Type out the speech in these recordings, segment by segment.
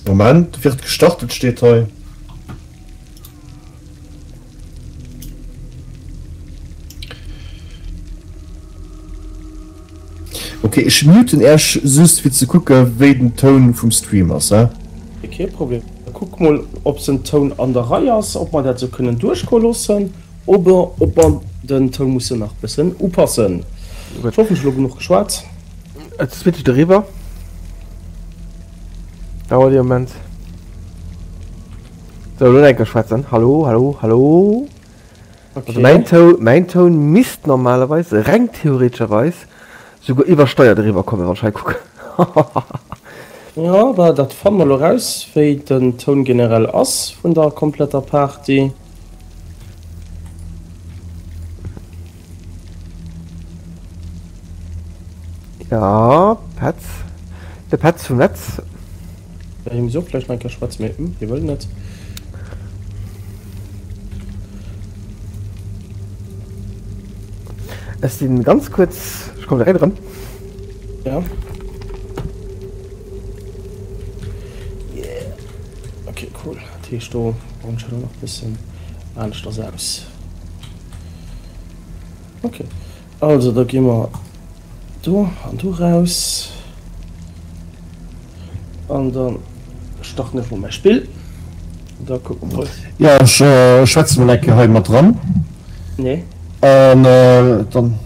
Moment, wird gestartet steet hei. Ok, ech muten Äech just fir ze kucke wéi den Toun vum Stream ass, he? Kee Problem. Kuck mol ob den Toun an der Rei ass, ob mer dat sou kënnen duerchgoe loossen oder ob mer den Toun mussen nach bëssen upassen. Ech hoffen ech hu lo genuch geschwat. Et switcht eriwwer. Dauert ee Moment. Sou, elo nach eng Kéier schwätzen. Hallo, hallo, hallo. Okay. Also mäin Toun, mäin Toun misst normalerweis, reng theoretescherweis, souguer iwwersteiert eriwwer kommen, wann ech hei kucken. Ja, bah, dat fanne mer elo raus, wéi den Toun generell ass vun der kompletter Party. Ja, Petz. De Petz vum Netz. Ja, hie muss och vläicht nach eng Kéier schwätzen, mee hm, hie wëll net. Ech sinn ganz kuerz, ech kommen direkt erëm. Ja. Yeah. Okay, cool. Dat heescht, do bauen ech elo nach e bëssen aneschters aus. Okay. Also, da gi mer do an do raus. An dann starten ech mol mäi Spill. Da kucke mer mol. Jo, ech schwätze mol eng Kéier hei mat dran. Nee. An dann.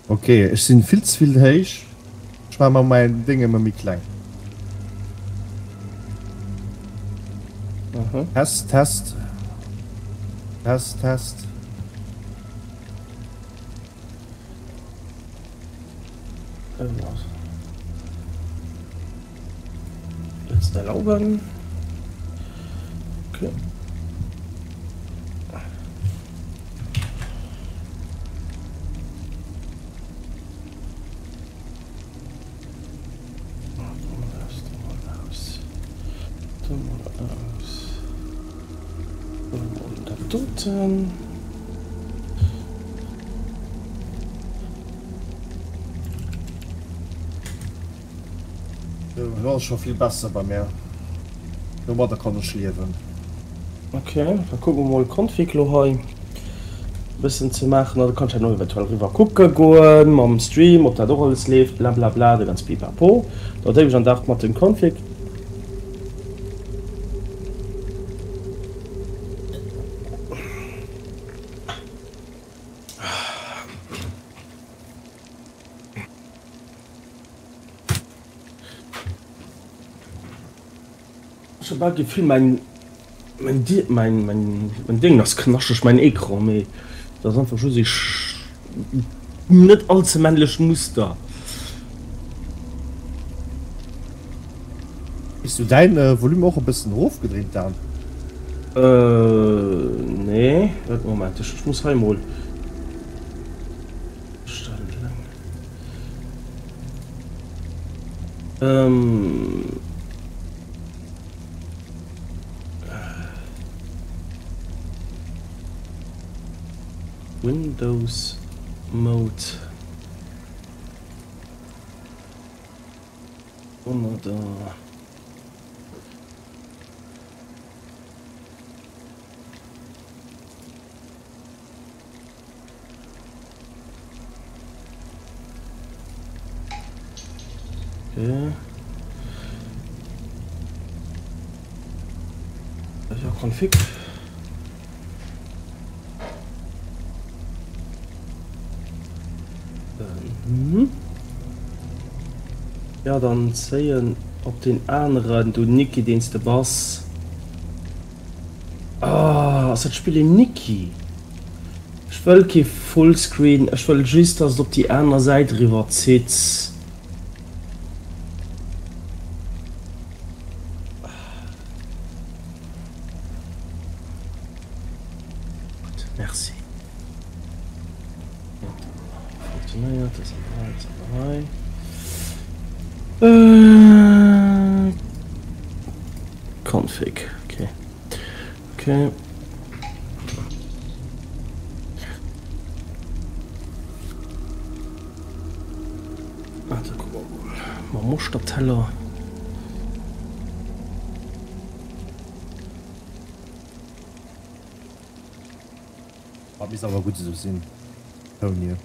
Ok, ech sinn vill ze vill héich. Ech maache mer mäin Déng emmer méi kleng. Test, Test. Test, Test. Jetzt erlauben. Okay. Elo ass scho vill besser bei mär. Domadder kann ech liewen. Ok, da kucke mer mol Config lo hei bëssen ze maachen. Da kann ech dat och eventuell eriwwer kucke goen mam Stream, ob dat och alles leeft, blablabla, de ganz Pipapo. Dat éiweg an Dag mat dem Config. Ech hu bal d'Gefill mäin mäin Di mäin mäin mäin Déngen ass knaschteg, mäin Ecran, mee dat ass einfach just ee net all ze männlecht Muster. Hues du däin Volume och e bëssen erofgedréint Dan? Nee, Moment, ech muss hei mol. Windows Mode. Wonnerbar. Okay. Ja, Config. Mhm. Ja, dann zéien op den aneren, du Niki, deen s de bass. Ah. Ass dat Spill een Niki? Ech wëll kee Fullscreen, ech wëll just dass et op déi aner Säit eriwwer zitt. Gutt, merci. Funktionéiert, ass an der Rei, ass an der Rei. Config, okay. Okay. Ah, da kucke mer mol. Mam Moschterteller. Ah, misst awer gutt esou sinn, Toun hier.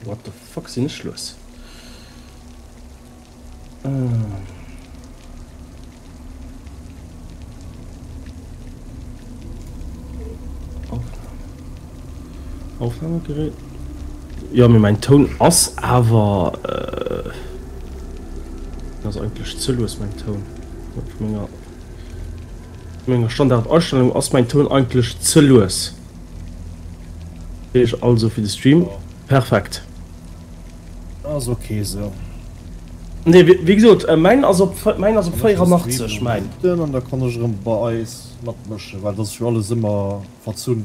What the fuck sinn ech lues? Aufnahmegerät. Jo mee mäin Toun ass awer ass eigentlech ze lues mäin Toun. Vu menger menger Standardastellung ass mäin Toun eigentlech ze lues. Also fir de Stream perfekt. Ass ok esou. Nee wéi gesot mäin ass op mäin ass op 84 mäin. An da kann ech erëm bei eis matmëschen, well dat ass jo alles ëmmer verzunn.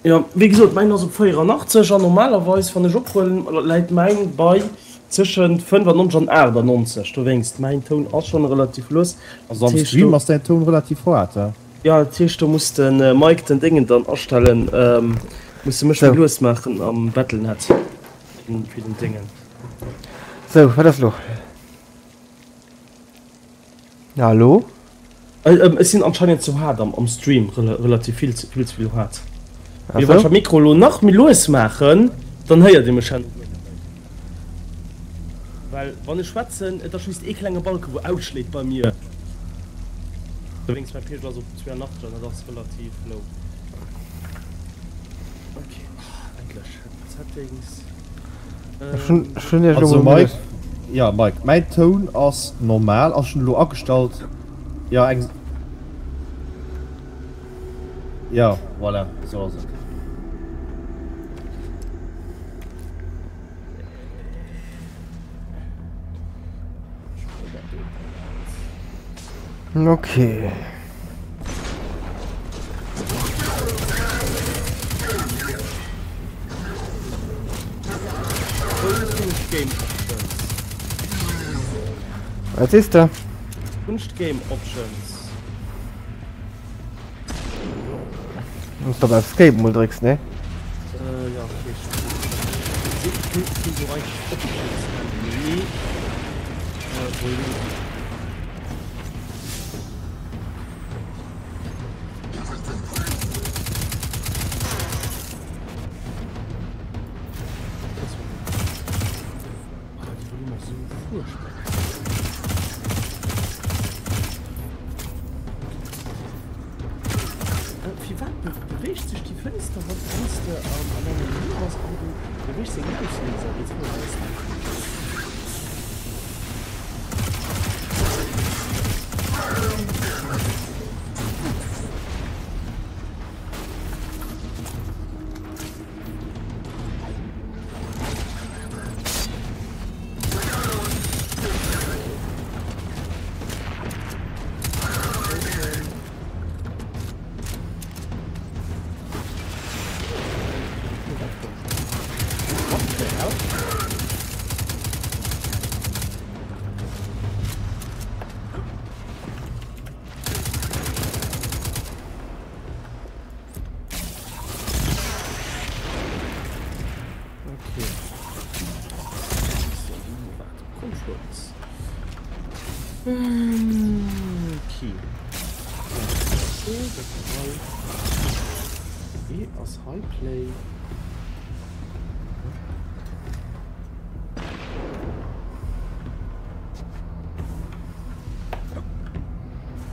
Jo wéi gesot mäin ass op 84 an normalerweis wann ech ophuelen läit mäin bei Tëschent 95 an 98 dowéinst. Mäin Toun ass schon relativ lues. Also am Stream ass däin Toun relativ haart, he? Jo, dat heescht do muss de Mike den Déngen dann astellen, muss de mech méi lues maachen am Battlenet fir den Déngen. Sou, wat ass lo? Hallo? Ech sinn anscheinend ze haart am Stream, relativ vill ze vill haart. Mee wann ech am Mikro elo nach méi lues maachen, dann héiert Dir mech herno guer net méi. Well wann ech schwätzen, et ass just ee klenge Balke wou ausschléit bei mir. Dowéinst, mäi Pegel ass op 82 an dat ass relativ low. Ok, endlech Settings. Also Mike, ja Mike, mäin Toun ass normal, ass schon elo agestallt, ja eng, ja voilà, esou ass et. Okay. Wat sees de? Wünscht Game Options. Muss op Escape mol drécks, ne? Äh, ja, okay. So Options nennen. Äh, Volume. Firwat beweegt sech déi Fënster wann s de an engem Menü bass an du beweegs deng Maus lénks a riets?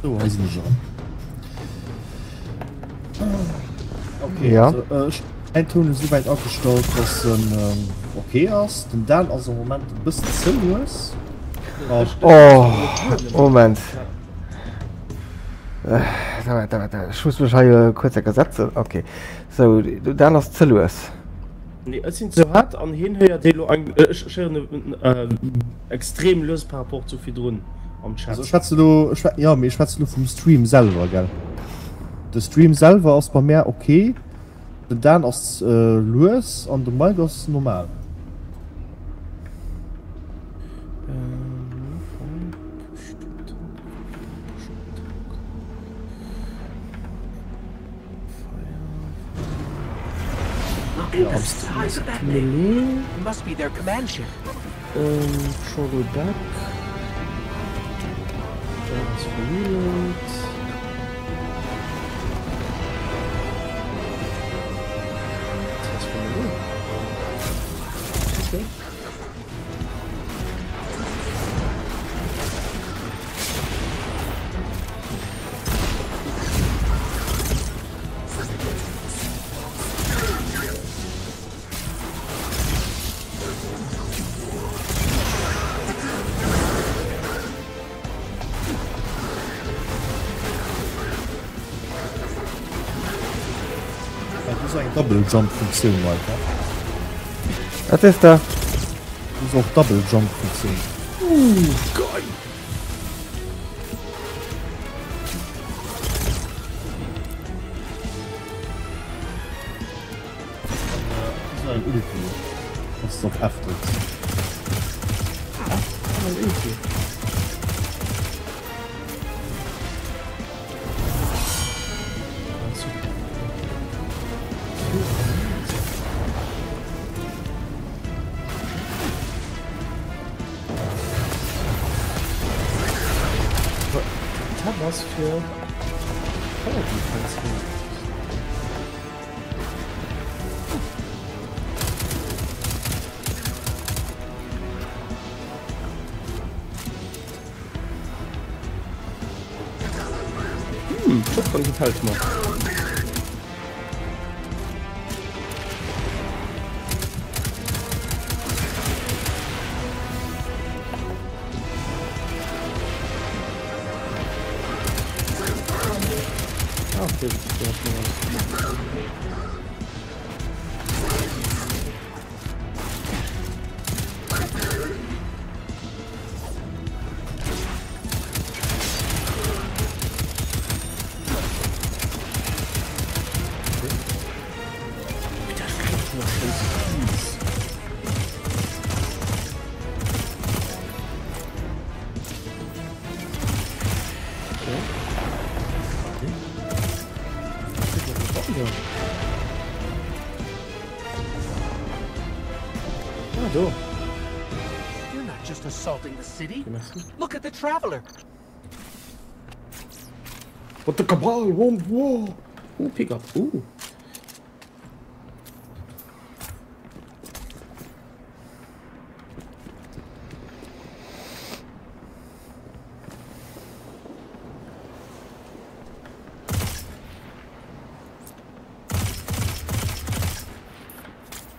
So, hei sinn ech erëm. Okay, ja. Also, äh, ech mein Ton esou wäit agestallt, dass en ähm, okay ass. Den Dan ass am Moment e bëssen ze lues. Oh, Moment. Ech muss mech hei kuerz enker setzen. Okay. Sou, Dan ass ze lues. Nee, ech sinn ze haart an hien héiert elo eng, ech héieren en extrem lues par rapport zu virdrun am Chat. Also ech schwätze lo, ech, jo, mee ech schwätze lo vum Stream selwer, gell. De Stream selwer ass bei mär ok. Den Dan ass lues an de Mike ass normal. Double Jump Funktioun weiter. Wat is da? Du och Double Jump Funktioun. Uh, geil! Eng Ulti. Wanns de op F drécks. F? Eng Ulti? Tab ass fir Tower Defense. Hm, Shotgun gefällt mir. Ah, okay, das ist Ah, do. You're not just assaulting the city. Okay, merci. Look at the traveler. But the Cabal won't war. Ooh, pick up. Ooh.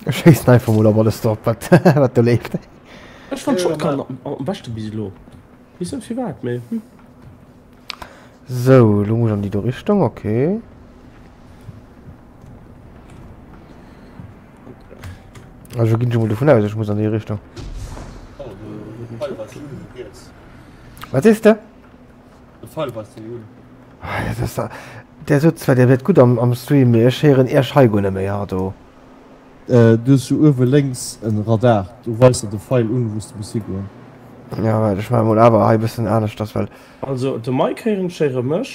Ech schéissen einfach mol op alles drop wat wat do leeft. Ech fand Shotgun am beschte bis elo. Wees net firwat mee hm. Sou, elo muss ech an déi do Richtung, okay. Also ginn ech emol dovun aus, ech muss an déi Richtung. Wat sees de? De Feil weist deen un. Dat ass da, der sot zwar dir wiert gutt am am Stream, mee ech héieren iech hei guer net méi, ha do. Du hues jo uewe lénks en Radar, do weist der de Feil un wous de muss higoen. Ja waart, ech maache mol awer hei bëssen aneschters, well. Also de Mike héieren ech, héiere mech.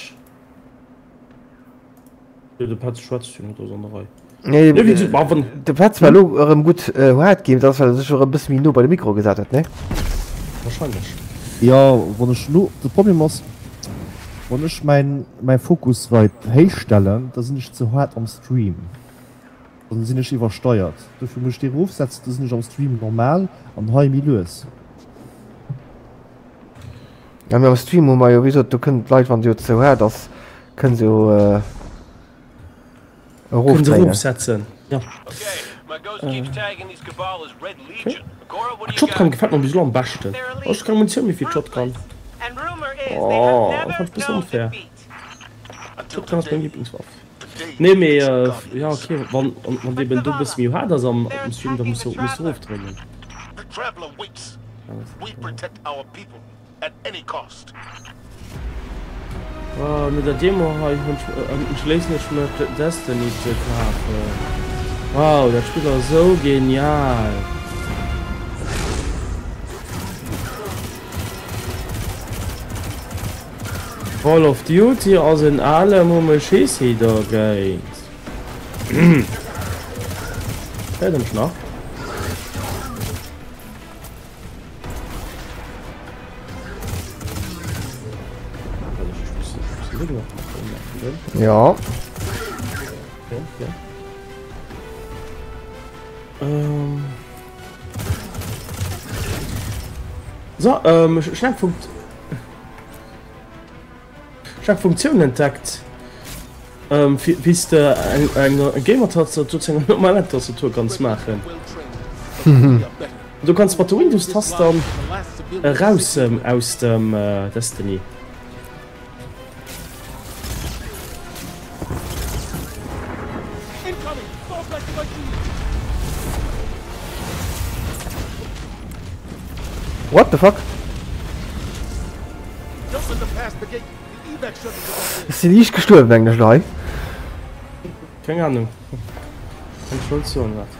Jo de Petz schwätzt jo net, ass an der Rei. Nee, de Petz war elo erëm gutt haart ginn, dat ass well e sech erëm e bësse méi no bei de Mikro gesat huet, nee? Wahrscheinlech. Jo, wann ech elo, de Problem ass, wann ech mäin mäi Fokus weit héich stellen, da sinn ech ze haart am Stream, dann sinn ech iwwersteiert. Dofir muss ech dee erofsetzen, da sinn ech am Stream normal an hei méi lues. Ja, mee am Stream hu mer jo, wéi gesot, do kënnen d'Leit, wann se jo ze haart ass, kënnen se jo. Erofdréinen. Erofsetzen, ja. Okay. Ah, d'Shotgun gefält mer bis elo am beschten. Oh, ech hu keng Munitioun méi fir d'Shotgun. Oh, dat fand ech bëssen onfair. D'Shotgun ass meng Lieblingswaff. Nee, mee, ja, okay, wann, wann eben do bësse méi haart ass am, am Stream, da muss du, muss du erofdréinen. At any cost. Oh, no der Demo hei hunn ech, entschléissen ech mech Destiny ze kafen. Wow, dat Spill ass esou genial. Call of Duty ass en ale Mumme Schissi dogéint. Héiert der mech nach? Ja. Ähm. So, ähm, schnell Funkt. Ech eng Funktioun entdeckt, wéi s de eng Gamertastatur zu enger normaler Tastatur kanns maachen. Du kanns mat der Windows-Tast dann eraus aus dem Destiny. What the fuck? Ech si liicht gestuerwen mengen ech hei. Keng Ahnung. Kann ech net soen wat.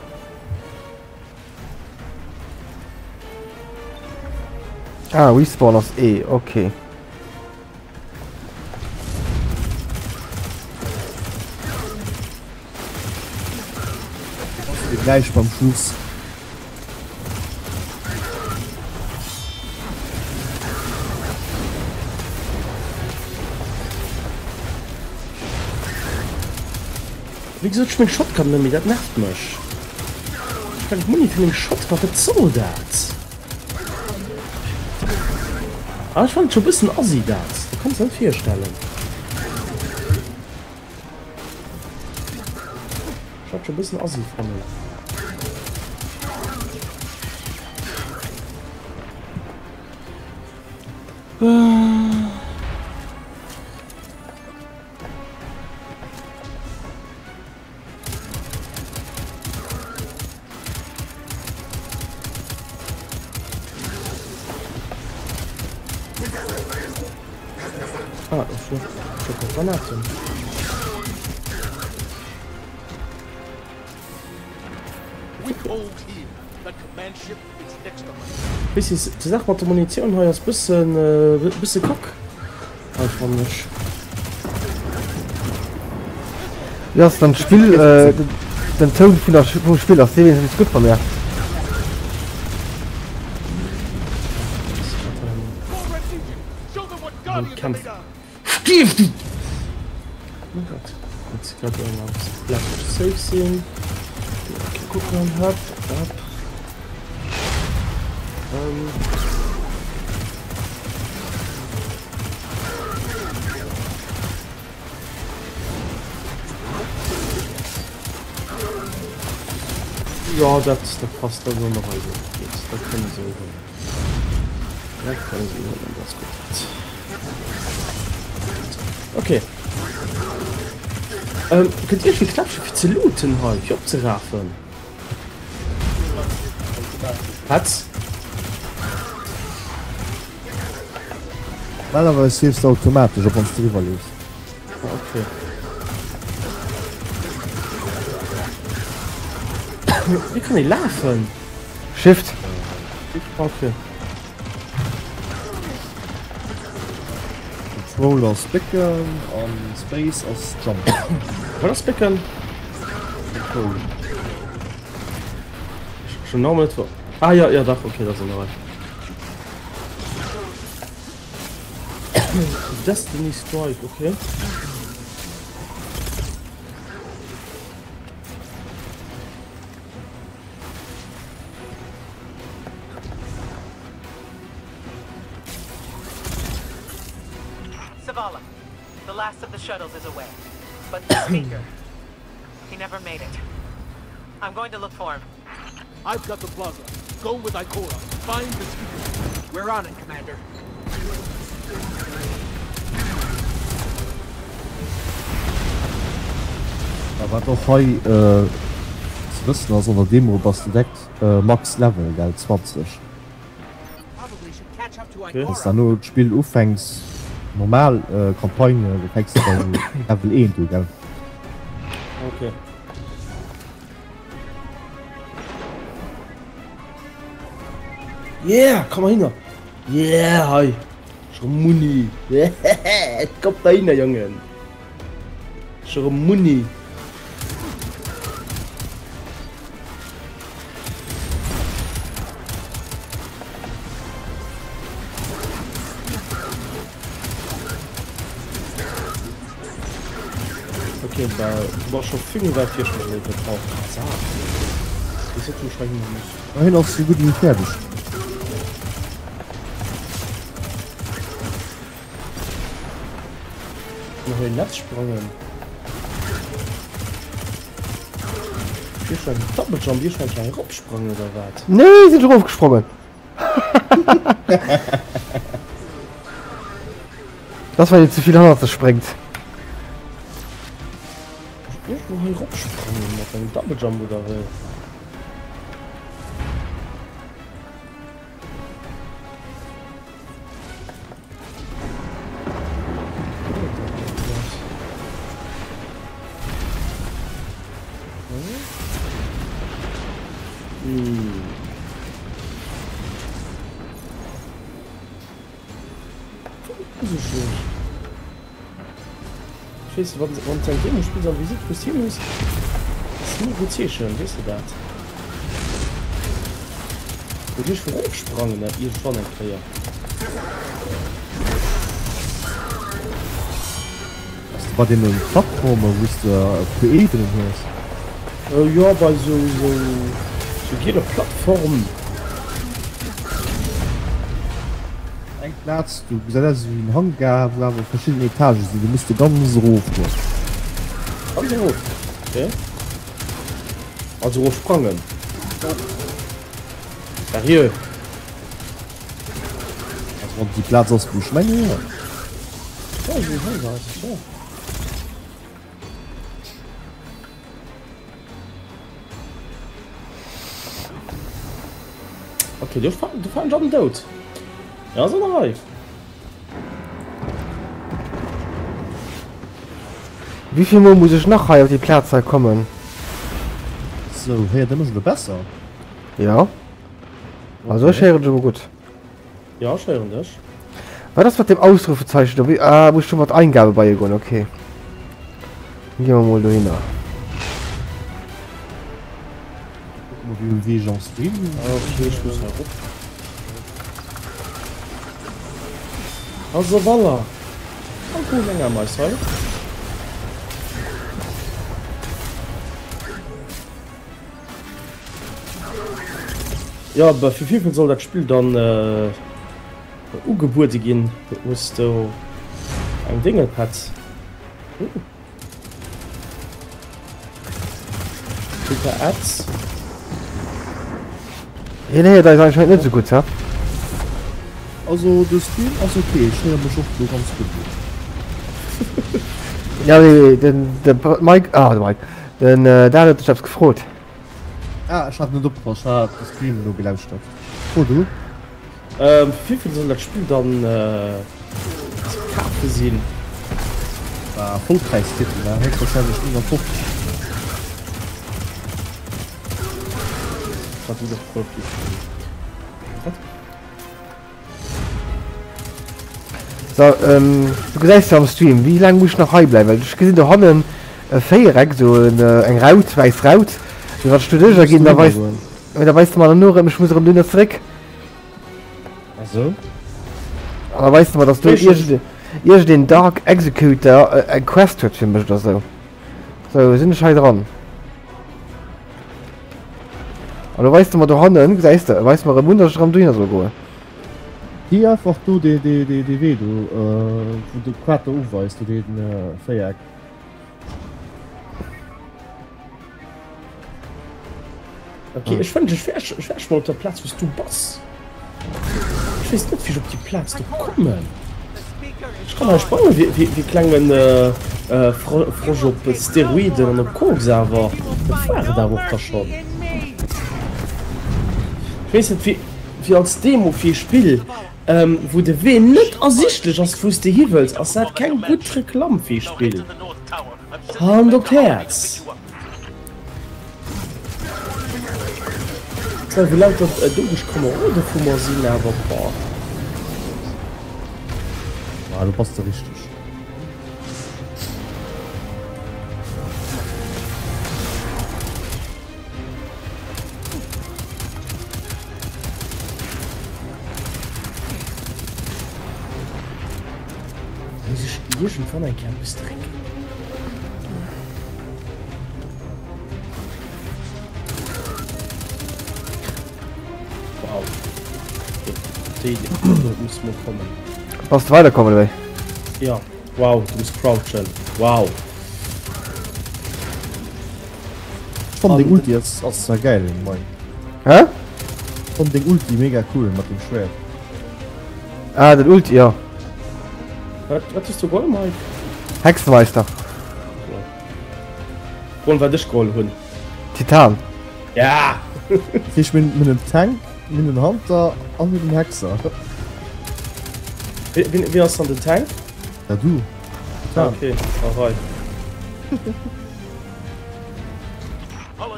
Ah, Respawn ass E, okay. Gleich beim Schluss. Wéi gesot, ech meng Shotgun net méi, dat nervt mech. Ech keng Muni fir meng Shotgun, wat soll dat? Ah, ech fannen et scho bëssen assi dat, dat kanns de net virstellen. Ech hat scho bëssen assi fannen. Ah, ech hu scho Granaten. Weess de, déi Saach mat der Munitioun hei ass bëssen, bësse kack hei fannen ech. Wéi ass dann d'Spill, den Toun vun der vum Spill ass dee wéinstens gutt bei mir? Stierf du! Oh Gott. Jetzt grad irgendwann bleib safe sinn. Okay, gucken, hopp, hopp. Ähm. Ja, dat, dat passt dann noch also. Jetzt, da können sie so. Okay. Ähm, kënnt Dir fir Knäppche fir ze looten hei, fir opzerafen? Wat? Normalerweis hiefs de automatesch op wanns de riwwer leefs. Ah, okay. Wéi kann ee lafen? Shift. Okay. Control ass bécken an Space ass jump. Wat ass bécken? Control. Schon normal net. Ah ja, ja dach, okay, dat ass an der Rei. Destiny Strike, okay. Zavala, the last of the shuttles is away. But the speaker, he never made it. I'm going to look for him. I've got the plaza. Go with Ikora. Find the speaker. We're on it, Commander. A wat och hei ze wëssen ass, an der Demo bass de direkt max level, gell, 20. Wann s de herno d'Spill ufänks, normal Campagne, da fänks de bei Level 1 u, gell. Okay. Yeah, komm mal hinner. Yeah, hei. Scho Muni. Kommt da hinner, Jongen. Scho Muni. Okay, bah, du bass scho vill méi wäit vir schon wéi gebraucht. Wéi sot du scho hin muss. Hien ass sou gutt wéi fäerdeg. Nach een Netz sprangen. Dir schon Double Jump, Dir schon klein ropsprangen oder wat? Nee, sinn ech erofgesprongen. Das war ze vill hannert sech spréngt. Irgendwo hei ropsprangen mat engem Double Jump oder wéi? Weess de, wann wann eng Demo spills an Visite wous hin muss, ass ni gutt Zeechen, weess de dat? Wou Dir vu rofsprangen dat iergendwann eng Kéier. Ass de bei deene Plattforme wous de e puer Ebenen hues? Jo, bei sou sou sou giele Plattform. Eng Plaz, do gesäit aus ewéi en Hangar, wou awer verschidden Etagë sinn. Do muss de ganz erof goen. Ganz erof? Okay. Also erof sprangen? Sérieux? Also wann et déi Plaz ass, wou ech mengen, jo. Ja, esou en Hangar ass et, jo. Okay, du fahren, du fahren John dout. Ja, so hei. Wéi vill Mol muss ech nach hei op déi Plaz hei kommen? So, héiert der mech elo besser? Ja. Also ech héieren dech elo gutt. Ja, ech héieren dech. Wat ass mat dem Ausrufezeichen do? Wéi, ah, muss ech do mat Eingabe bei goen, okay. Dann gi mer mol dohinner. Kucke mol wéi wéi ech am Stream. Ah, okay, ech muss hei erop. Also voilà. Danke länger mais hei. Jo, bah fir wievill soll dat Spill dann ugebuede ginn? Hues de eng Dingelpetz? Super Ads. Hien héiert eis anscheinend net esou gutt, he? Also de Stream ass ok, ech héiere mech och elo ganz gutt. Ja, mee den de Mike, ah de Mike, den Dan huet dech eppes gefrot. Ah, ech hat net opgepasst, ech hat de Stream elo gelauschtert. Fro du. Fir wéivill soll dat Spill dann ze kafe sinn? War Vollpräistitel, ne? Héchstwahrscheinlech 59. Wat voll Wat? So, ähm, du gesäis jo am Stream, wéi laang muss ech nach hei bleiwen? Well ech gesinn dohannen e Véiereck, esou en, eng Raut, wäiss Raut. Mee wann ech doduercher ginn, da weist, mee da weist e mer dann erëm, ech muss erëm dohinner zeréck. Ach sou. An da weist e mer, dass do iergend, iergendeen Dark Executor eng Quest huet fir mech oder sou. Sou, sinn ech hei dran? An lo weist e mer dohannen, gesäis de, e weist mer erëm un, dass ech erëm dohinner soll goen. Gi einfach do dee Wee do, wou de Quater uweist, do dee Véiereck. Ok, ech wënsch ech wär ech wär mol op der Plaz wous du bass. Ech weess net wéi ech op déi Plaz do kommen. Ech kann hei sprange wéi wéi wéi klengen Frosch op Steroiden an op Koks awer dat war et awer och da schonn. Ech weess net wéi wéi als Demo fir ee Spill wou de Wee net ersichtlech ass wous de hi wëlls ass dat keng gutt Reklamm fir ee Spill. Hand op d'Häerz. Zwar wou lauter doudeg Kamerode vu mer sinn, awer boah. Ah, du bass de richteg. Muss ech iergendwann eng Kéier eppes drénken? Wow. Okay, déi Idee muss mol kommen. Bass de weiderkomm oder wéi? Ja, wow, du muss crouchen. Wow. Ech fannen deng Ulti ass ass zwar geil Mike. Hä? Ech fannen deng Ulti mega cool mat dem Schwert. Ah, den Ulti, jo. Wat, wat hues du geholl, Mike? Hexenmeister. Geholl, wat ech geholl hunn. Titan. Ja! Dat heescht, mir hunn en Tank, mir hunn en Hunter an mir hunn en Hexer. Wien, wien ass dann den Tank? Ja, du. Titan. Okay, ahoi.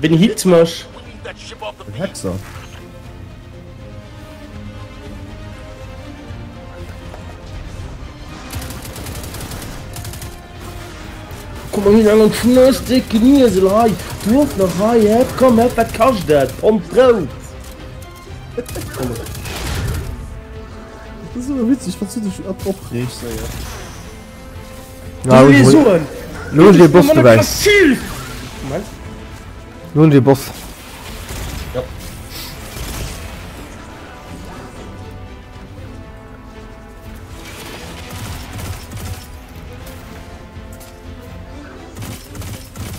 Wien healt mech? Den Hexer. Komm mal hin, engen schnëssdicken Iesel hei, du och nach hei, hä? Komm, hä, wat kascht dat? Pond Brout! Komm. Dat ass ëmmer witzeg, wann s du dech opreegs, séier. Na, Wéi soll ech soen? Lo hunn ech ee Boss dobäi. Moment. Lo hunn ech ee Boss. Ja.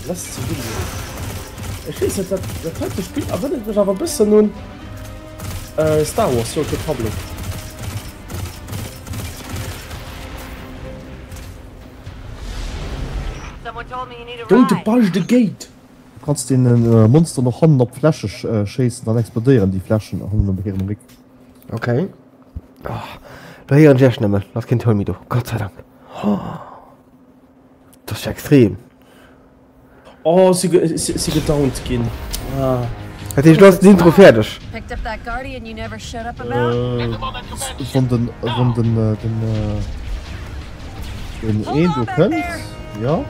Lass ze Video. Ech weess net, dat, dat heite Spill erënnert mech awer e bëssen un äh, Star Wars The Old Republic. Don't buzz the gate! Du kanns den Monster noch hannen op d'Fläsche schéissen, dann explodéieren déi Fläschen hannen op hirem Réck. Ok. Oh, do héieren ech iech nëmmen, ass keen Toun méi do. Gott sei Dank. Oh, dat ass jo extrem. Oh, si si gedownt ginn. Ah. Dat heescht, do ass den Intro fäerdeg. Wann den, wann den, den, den een do kënnt, jo.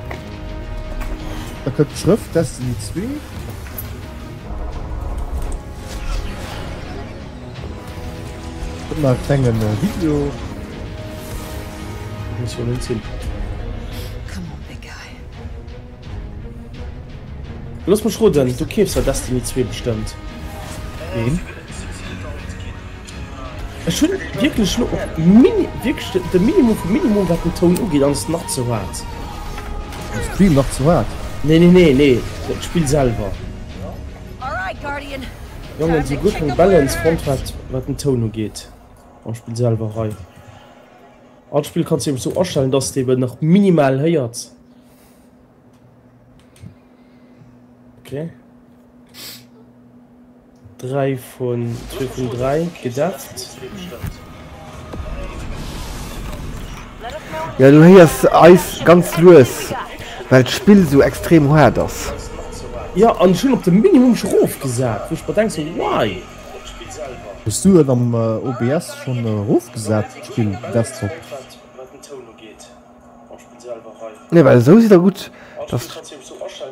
Da kënnt d'Schrëft Destiny 2. Kënnt nach e klengen Video. Muss jo net sinn. Looss mech roden, du keefs der Destiny 2 bestëmmt. Neen. Ech hunn wierklech lo och mini, wierklech de Minimum vum Minimum wat den Toun ugeet an ass nach ze haart. Am Stream nach ze haart? Nee nee nee nee, d'Spill selwer. Jongen, sou guer keng Balance fonnt wat wat den Toun ugeet am Spill selwer hei. All Spill kanns du eben sou astellen dass de eben nach minimal héiers. Okay. 3 vun 2 vun 3 gedefft. Jo du héiers eis ganz lues well d'Spill sou extrem haart ass. Jo an ech hunn op de Minimum scho rof gesat wou ech mer denk sou why? Hues du et am OBS schon erofgesat d'Spill Desktop? Nee well esou sidd der gutt dass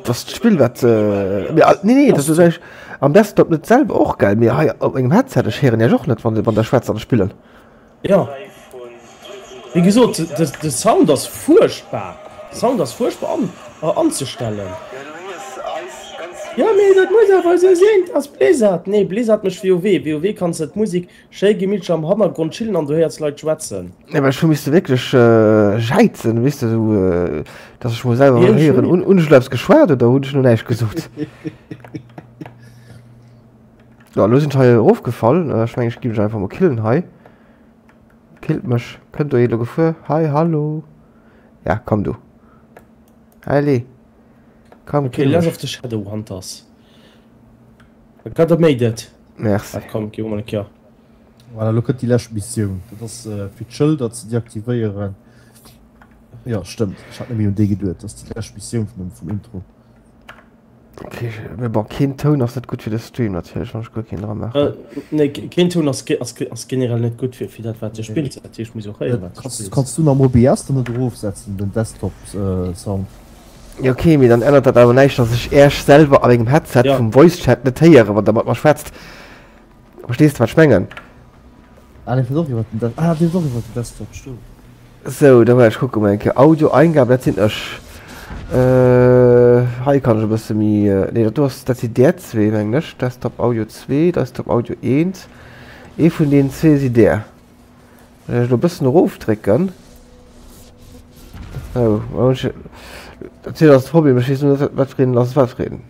dass d'Spill wat nee nee dat ass eigentlech am Desktop net selwer och gell mee hei op mengem Headset ech héieren iech och net wann wann der schwätzt an ech spillen. Jo wéi gesot de Sound ass fuerchtbar, de Sound ass fuerchtbar an anzestellen. Jo mee dat muss awer esou sinn, dat ass Blizzard. Nee Blizzard mécht WoW, WoW kanns de d'Musek Schéi gemittlech am Hannergrond chillen an du héiers Leit schwätzen. Nee, well ech hu misste wierklech jäizen, weess de, esou, dass ech mol selwer héieren, hunn ech elo eppes geschwat oder hunn ech elo näischt gesot? So, elo sinn ech hei erofgefall. Ech mengen, ech gi mech einfach mol killen hei. Killt mech. Kënnt do ee lo gefuer? Hei, hallo. Ja, komm du. Allez. Komm, Okay, kill Last mech. of the Shadowhunters. I gotta made it. Merci. Ah, komm, gi mol eng Kéier. Voilà, lo kënnt déi lescht Missioun. Dat ass fir d'Schëlder ze deaktivéieren. Jo, stëmmt. Ech hat net méi un déi geduet. Dat ass déi lescht Missioun vum, vum Intro. Okay, mee bon, keen Toun ass net gutt fir de Stream natierlech, wann ech guer keen dra maachen. Nee, keen Toun ass, ass, ass generell net gutt fir, fir dat wat de spills. Dat heescht, muss och héieren, wat de Kanns, spills. kanns du am OBS dann net erofsetzen, den Desktop-Sound? Jo okay, mee dann ännert dat awer näischt, dass ech Äech selwer a mengem Headset Ja. vum Voice-Chat net héieren, wann der mat mer schwätzt. Verstees de wat ech mengen? Ah, dee fält och iwwer den Des-, ah, dee ass och iwwer den Desktop, stëmmt. Sou, da ech kucke mol eng Kéier. Audio-Eingabe, dat sinn ech. Hei kann ech e bësse méi, nee dat do ass, dat sinn där zwee mengen ech, Desktop Audio 2, Desktop Audio 1. Ee vun deenen zwee si där. Wann ech elo e bëssen erofdrécken, sou, dat ass de Problem, ech weess net wat fir een ass wat fir een.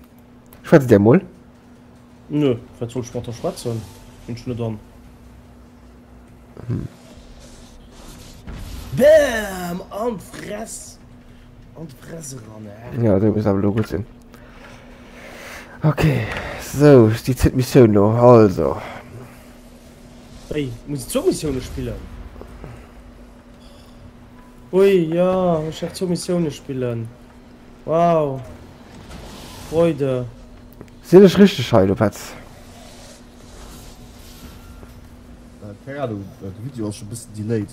Schwätzt där mol. Nö, wat soll ech mat der schwätzen? Sinn ech net an. Hm. Bam! An d'Fress! An d'Fress eran, eh? Ja, do muss awer lo gutt sinn. Okay, sou, déi zweet Missioun lo, also. Wéi, muss ech zwou Missioune spillen? Ui, jo, ech däerf zwou Missioune spillen. Wow. Freude. Sinn ech richteg hei lo, Petz? Keng Ahnung, de Video ass scho bëssen delayed.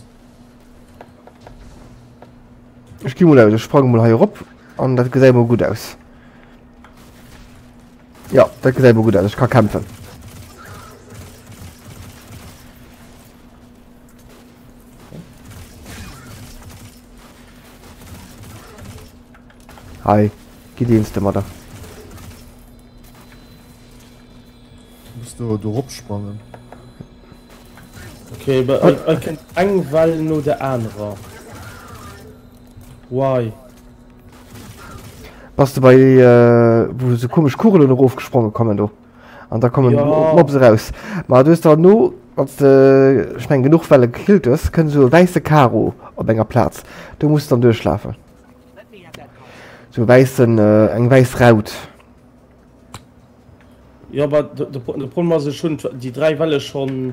Ech gi mol aus, ech sprange mol hei erop an dat gesäit mol gutt aus. Ja, dat gesäit mol gutt aus, ech ka kämpfen. Hei, gitt eens domadder. Muss do do rop sprangen. Okay, aber oh. ich kennt eng Well no der anerer. Why? Bass du bei äh, wou so komisch Kugelen erofgesprongen kommen do? An da kommen ja. Mobs eraus. Ma du hues da no, wann de ech meng genuch Welle gekillt hues, kënnt esou e wäisse Karo op enger Plaz. Do muss dann duerchlafen. So e wäissen, äh, eng wäiss Raut. Jo, aber de, de, de Problem ass, ech hunn déi 3 Welle schon,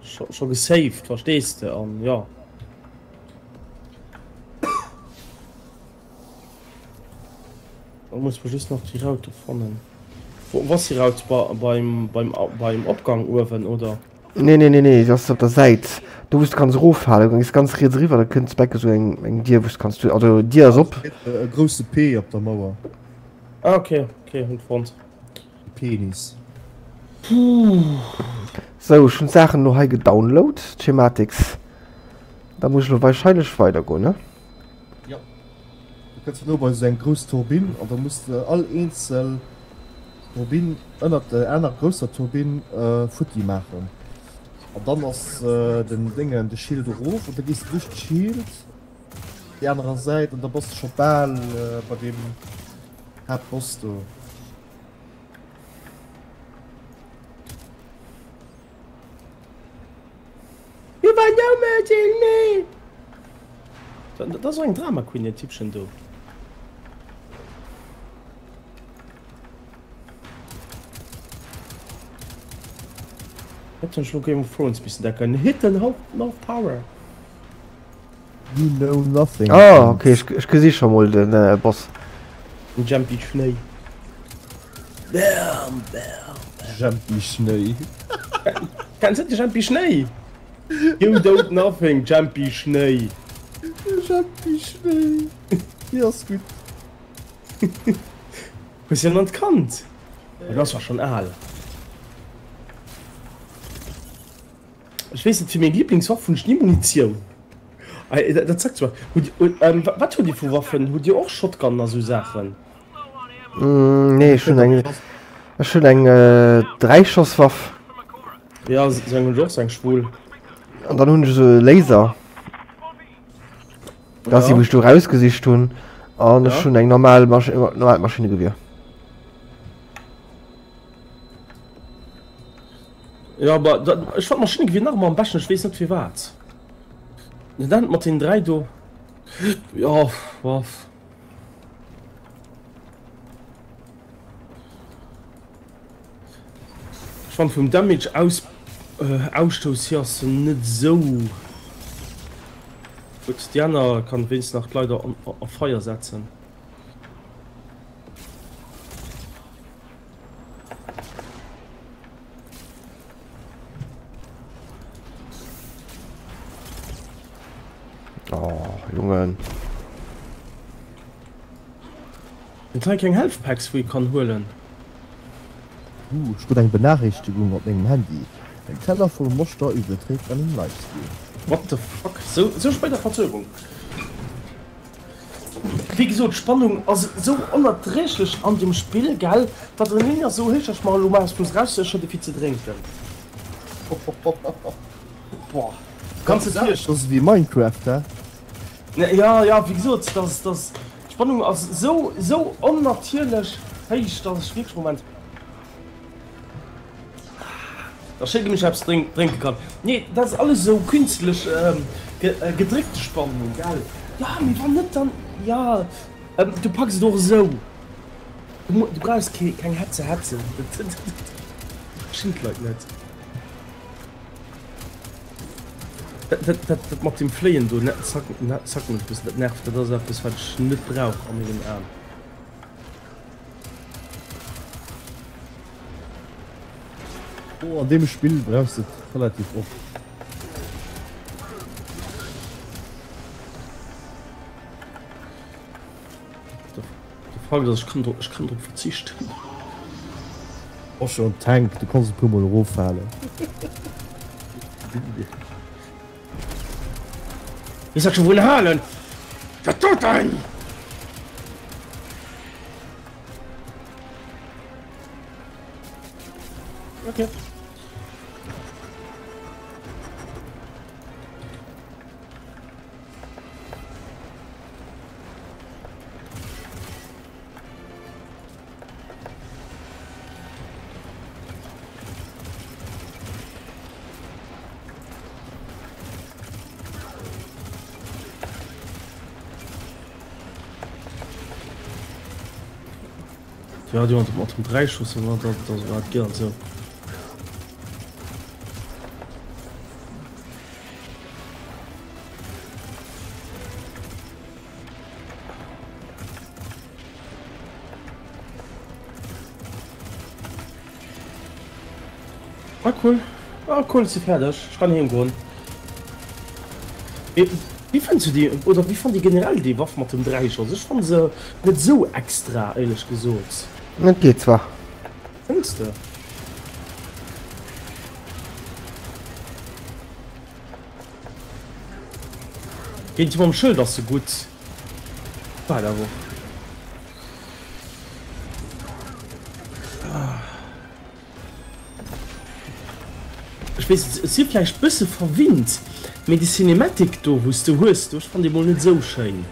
schon, schon gesaved, verstees de? An ja. Da muss man just nach déi Raute fannen. Wo, wo ass déi Raut? Bei, beim, beim, beim Opgang uewen, oder? Nee, nee, nee, nee, dat ass op der Säit. Do wou s du kanns eroffalen, du gees ganz riets eriwwer, da kënnt bäck esou eng, eng Dier, wou s kanns du, also Dier ass op. E grousse P op der Mauer. Ah, okay, okay, hunn fonnt. Penis. Sou, ech hunn d'Saachen elo hei gedownload, d'Schematics. Da muss ech elo wahrscheinlech weidergoen, ne? Jo. Du kënns herno bei esou eng grouss Turbinn an da muss de all eenzel Turbinn ënnert der aner grousser Turbinn futti maachen. An dann ass den Déngen, de Schild erof an da gees de duerch d'Schild déi anerer Säit an da bass de scho bal bei deem Haaptboss do. You were no match in me! Dat ass och eng Drama Queen, deen Typchen do. Hätt ech lo Game of Thrones missen decken. Hit den North Tower. You know nothing. Ah, okay, ech, ech gesi scho mol den äh, Boss. Den Jumpy Schnéi. Bam, bam, bam. Jumpy Schnéi. Kennst du den Jumpy Schnéi? You don't nothing, Jumpy Schnéi. Jumpy Schnéi. Déi ass gutt. Hues du net kannt? Du ass zwar schon al. Ech weess net, fir meng Lieblingswaff hunn ech ni Munitioun. Dat sagt zwar. Hutt, ähm, wat hutt Dir vu Waffen? Hutt Dir och Shotgunnen a sou Saachen? Mm, nee, ech hunn eng, ech hunn eng äh, Dräischosswaff. Ja, sou eng hunn ech och, sou eng schwul. An dann hunn ech esou e Laser. Dat ass déi, wou ech do rausgesicht hunn. An ech hunn eng normal Masch normaalt Maschinnegewier. Jo, aber da, ech fand Maschinengewier nach ëmmer am beschten, ech weess net firwat. Dat mat den 3 do, jo, bof. Ech fand vum Damage aus Ausstouss hier ass se net esou gutt. Déi aner kann wéinstens nach d'Leit a Feier setzen. Oh, Jongen. Gëtt hei keng Health Packs wou ee kann huelen? Huh, ech krut eng Benachriichtegung op mengem Handy. En Teller voll Moschter iwwerdréit an engem Livestream. What the fuck? Sou spéit a Verzögerung? Wéi gesot, d'Spannung ass esou onerträglech an dem Spill, gell, d'Adrenalin ass esou héich, dass ech mer elo mol muss raussécheren fir ze drénken. Boah, kanns de dir. Dat ass ewéi Minecraft, he? Jo, jo, wéi gesot, dass, dass, d'Spannung ass esou, esou onnatierlech héich, dass ech wierklech, Moment. Da schéck mech eppes drénke kann. Nee, dat ass alles esou künstlech gedréckte Spannung, gell? Jo, mee wann net, dann, jo, du packs et och esou. Du brauchs keng Hetze hetzen, dat verstinn d'Leit net. Dat mat dem Fléien do zackt mech e bëssen, dat nervt, dat ass eppes, wat ech net brauch a mengen Aen. Oh, an deem Spill brauchs de et relativ oft. De Fakt ass, ech kann drop, ech kann drop verzichten. Bass jo en Tank, du kanns e puer mol eroffalen. Is dat schon vun halen? Wat doet en? Okay. Ja, déi mat dem Dräischoss, dat dat geet an esou. Ah cool. Ah cool, si fäerdeg. Ech kann heem goen. Wéi fënns du déi, oder wéi fannt dir generell déi Waff mat dem Dräischoss? Ech fanne se net esou extra, éierlech gesot. Et geet zwar. Fënns de? Géint déi mam Schëld ass se gutt. Bal awer. Ech weess net, ech si vläicht bësse verwinnt, mee déi Cinematic do wou s de hues do, ech fannen déi mol net esou schéin.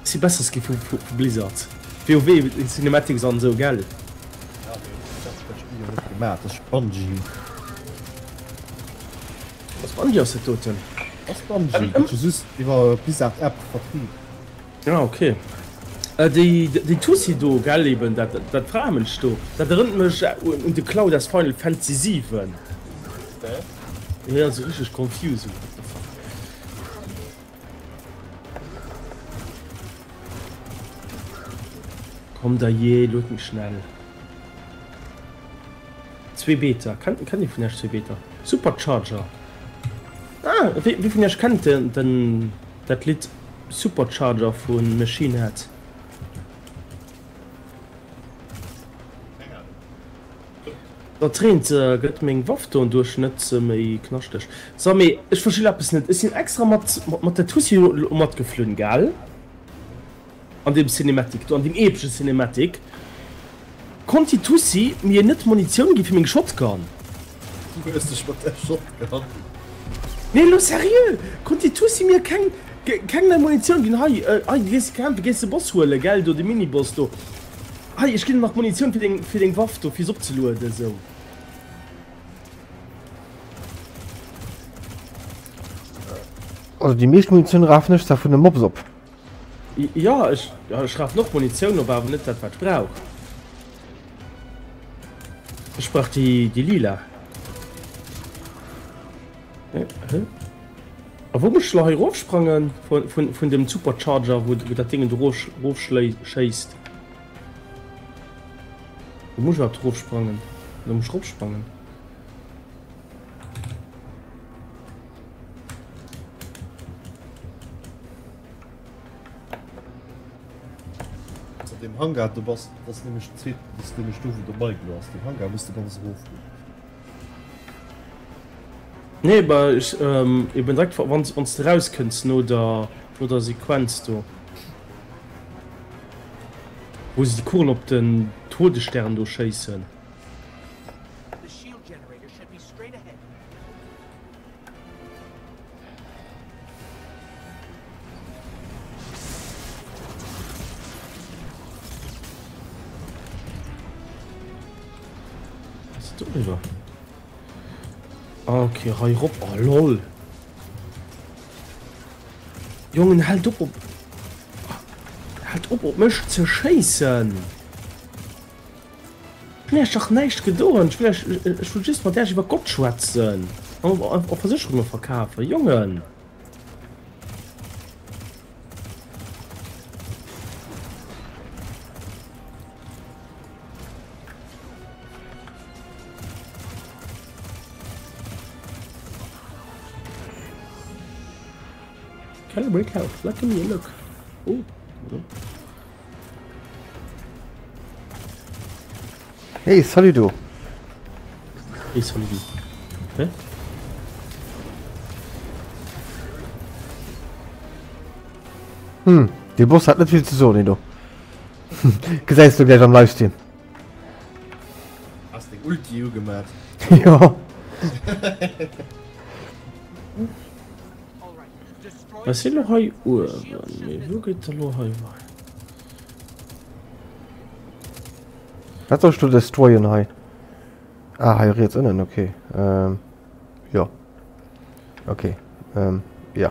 Si besser gi vu Blizzard. WoW Cinematics an esou, gell? Ja, mee dat huet dat Spill jo net gemaach, dat ass Bungie. Ass Bungie ass dat doten? Ass Bungie, gëtt jo just iwwer Blizzard App vertrieben. Ah ok. Déi déi Tussi do gell, eben dat dat Framënsch do, dat erënnert mech un de Cloud aus Final Fantasy 7. Okay. Jo, sou richteg confusing, what the fuck. Komm da jee, lued méi schnell. Zwee Beta, kennt kennt ee vun iech zwee Beta? Supercharger. Ah, wie wie vun iech kennt den den dat Lidd Supercharger vu Machine Head? Keng Ahnung. Dat reent, gëtt meng Waff doduerch net méi knaschteg? So, mee ech verstinn eppes net. Ech sinn extra mat mat der Tussi lo matgeflunn, gell? An deem Cinematic do, an deem epesche Cinematic, konnt déi Tussi mir net Munitioun gi fir meng Shotgun. Du hues dech mat der Shotgun. Nee, lo seriö, konnt déi Tussi mir keng keng nei Munitioun ginn? Hei, hei, du gees kämpfen, gees de Boss huelen, gell, do de Miniboss do. Hei, ech ginn der nach Munitioun fir deng, fir deng Waff do, fir se opzelueden, sou. Also déi meescht Munitioun rafen ech zwar vun de Mobs op. Jo, ech, ech rafen och Munitioun op, awer net dat wat ech brauch. Ech brauch déi, déi lila. Hä? A wou muss ech lo hei erofsprangen vun, vun, vun dem Supercharger, wou, wou dat Déngen do erof, erofschléisst? Wou muss ech iwwerhaapt erofsprangen? Oder muss ech eropsprangen? An dem Hangar do bass, das nämlech zweet, das nämlech do wou de Mike lo ass. Den Hangar muss de ganz erof goen. Nee, bah ech ähm, eben direkt wann wann s de rauskënns no der no der Sequenz do. Wou se déi Kugel op den Todesstern do schéissen. Ass et doriwwer? Ah, okay, hei rop. Oh, lol. Jongen, halt op op... Halt op op mech ze schéissen. Ech hunn Iech dach näischt gedoen. Ech wëll Iech, ech wëll just mat Iech iwwer Gott schwätzen. An och Versécherunge verkafen. Jongen! Calibrate health, let me look. Oh, pardon. Hey, salut du. Hey, salut du. Hä? Hm, de Boss hat net vill ze soen, do. Gesäis du gläich am Livestream. Hast deng Ulti ugemat? Jo. Ech sinn elo hei uewen, mee wou geet elo hei weider? Wat soll ech do destroyen hei? Ah, hei riets ënnen, okay. Ähm, jo. Okay, ähm, ja.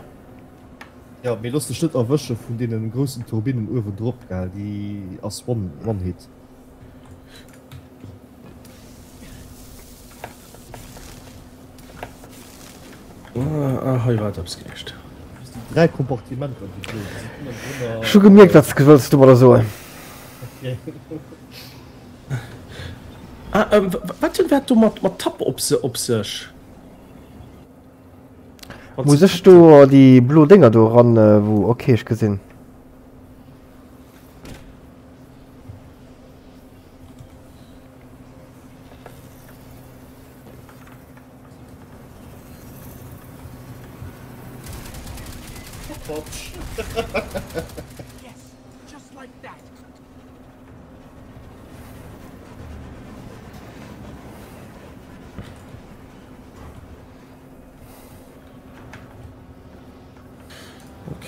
Ja, mee looss dech net erwësche vun deenen groussen Turbinen uewendrop, gell, déi ass one, one hit. Ah, hei war et eppes gewiescht. Déi 3 Kompartimenter, déi blo, déi sinn ënnendrënner. Ech hu gemierkt, wat s de wëlls domadder soen. Okay. Ah, ähm, wat huet dat do mat, mat Tapp op, se, op sech? Muss ech do déi blo Dénger do eran, wou, okay, ech gesinn.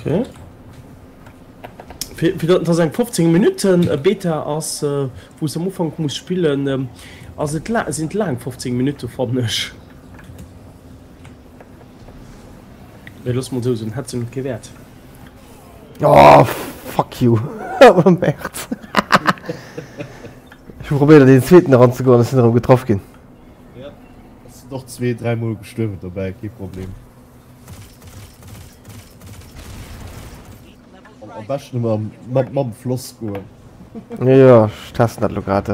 Okay. Fir, fir dass eng 15 Minuten äh, Beta ass, äh, wou s am Ufank muss spillen, ähm, ass et la sinn et laang 15 Minutte fannen ech. Mee looss mol sou soen, hätt se net kee Wäert. Oh, fuck you. Oh, Merd. Ech hu probéiert an deen zweeten eranzegoen, ech sinn erëm getraff ginn. Ja, ech sinn och zwee, dräi Mol gestuerwen dobäi, kee Problem. Am beschten ëmmer mam, mam Floss goen. Jo, ech testen dat elo grad.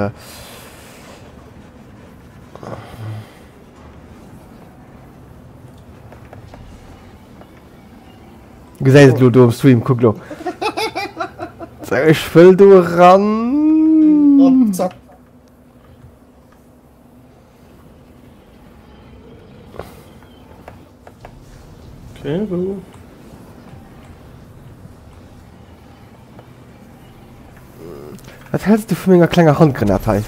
Gesäis et elo do am Stream, kuck lo. Ech wëll do eran. An zack. Okay, wou? Wat häls du vu menger klenger Handgranat hei?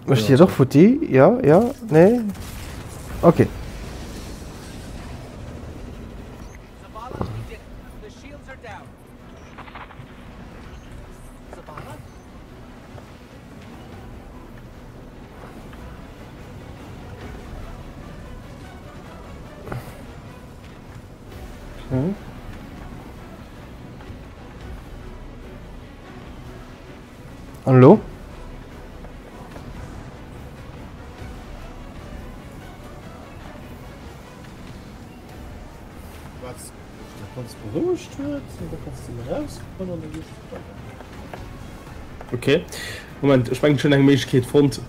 Mécht déi och futti? Ja, ja, nee? Okay. An elo? Waars bis dat ganz berouegt huet, an da kanns de erauskommen an da gees de weider. Ok, Moment, ech mengen ech hunn eng Méiglechkeet fonnt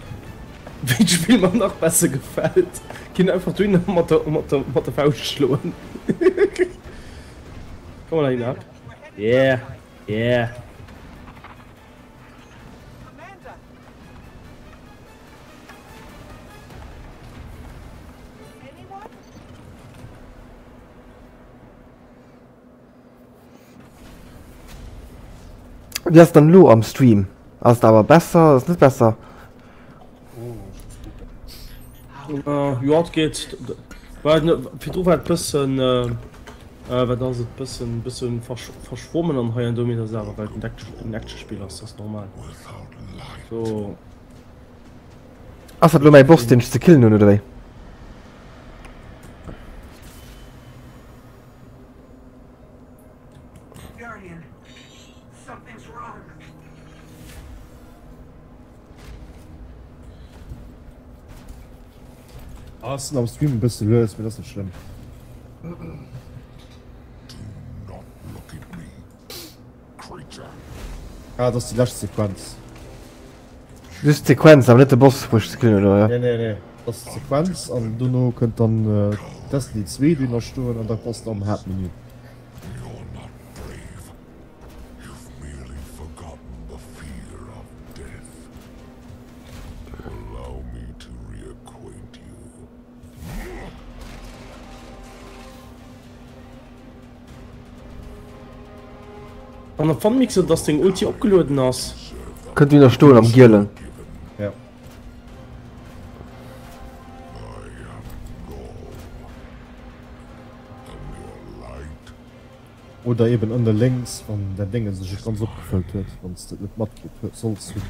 wéi d'Spill mer nach besser gefält. Ginn einfach dohinner mat der mat der mat der Fauscht schloen. Komm mal heihinner. Yeah, yeah. Wéi ass dann elo am Stream? Ass et awer besser? Ass et net besser? Jo et geet. Virdru war et bëssen, wat ass et, bëssen bëssen verschwommen an hei an do, mee dat ass awer well et en Actionspill ass, dat ass normal. So. Ass dat elo mäi Boss deen ech ze killen hunn oder wéi? Ass am Stream e bësse lues, mee dat ass net schlëmm. Ah, dat ass déi lescht Sequenz. Just d'Sequenz, awer net de Boss wou ech ze killen hunn, oder? Nee, nee, nee. Dat ass d'Sequenz an dono kënnt dann Destiny 2 dohinner stoen an da bass de am Haaptmenü. An der Funmixer dass deng Ulti opgelueden ass. Kënnt wéi nach stoen am gielen. Ja. Oder eben ënne lénks wann däin Dénge sech net ganz opgefëllt huet, wann s de et net matkritt huet solls hunn.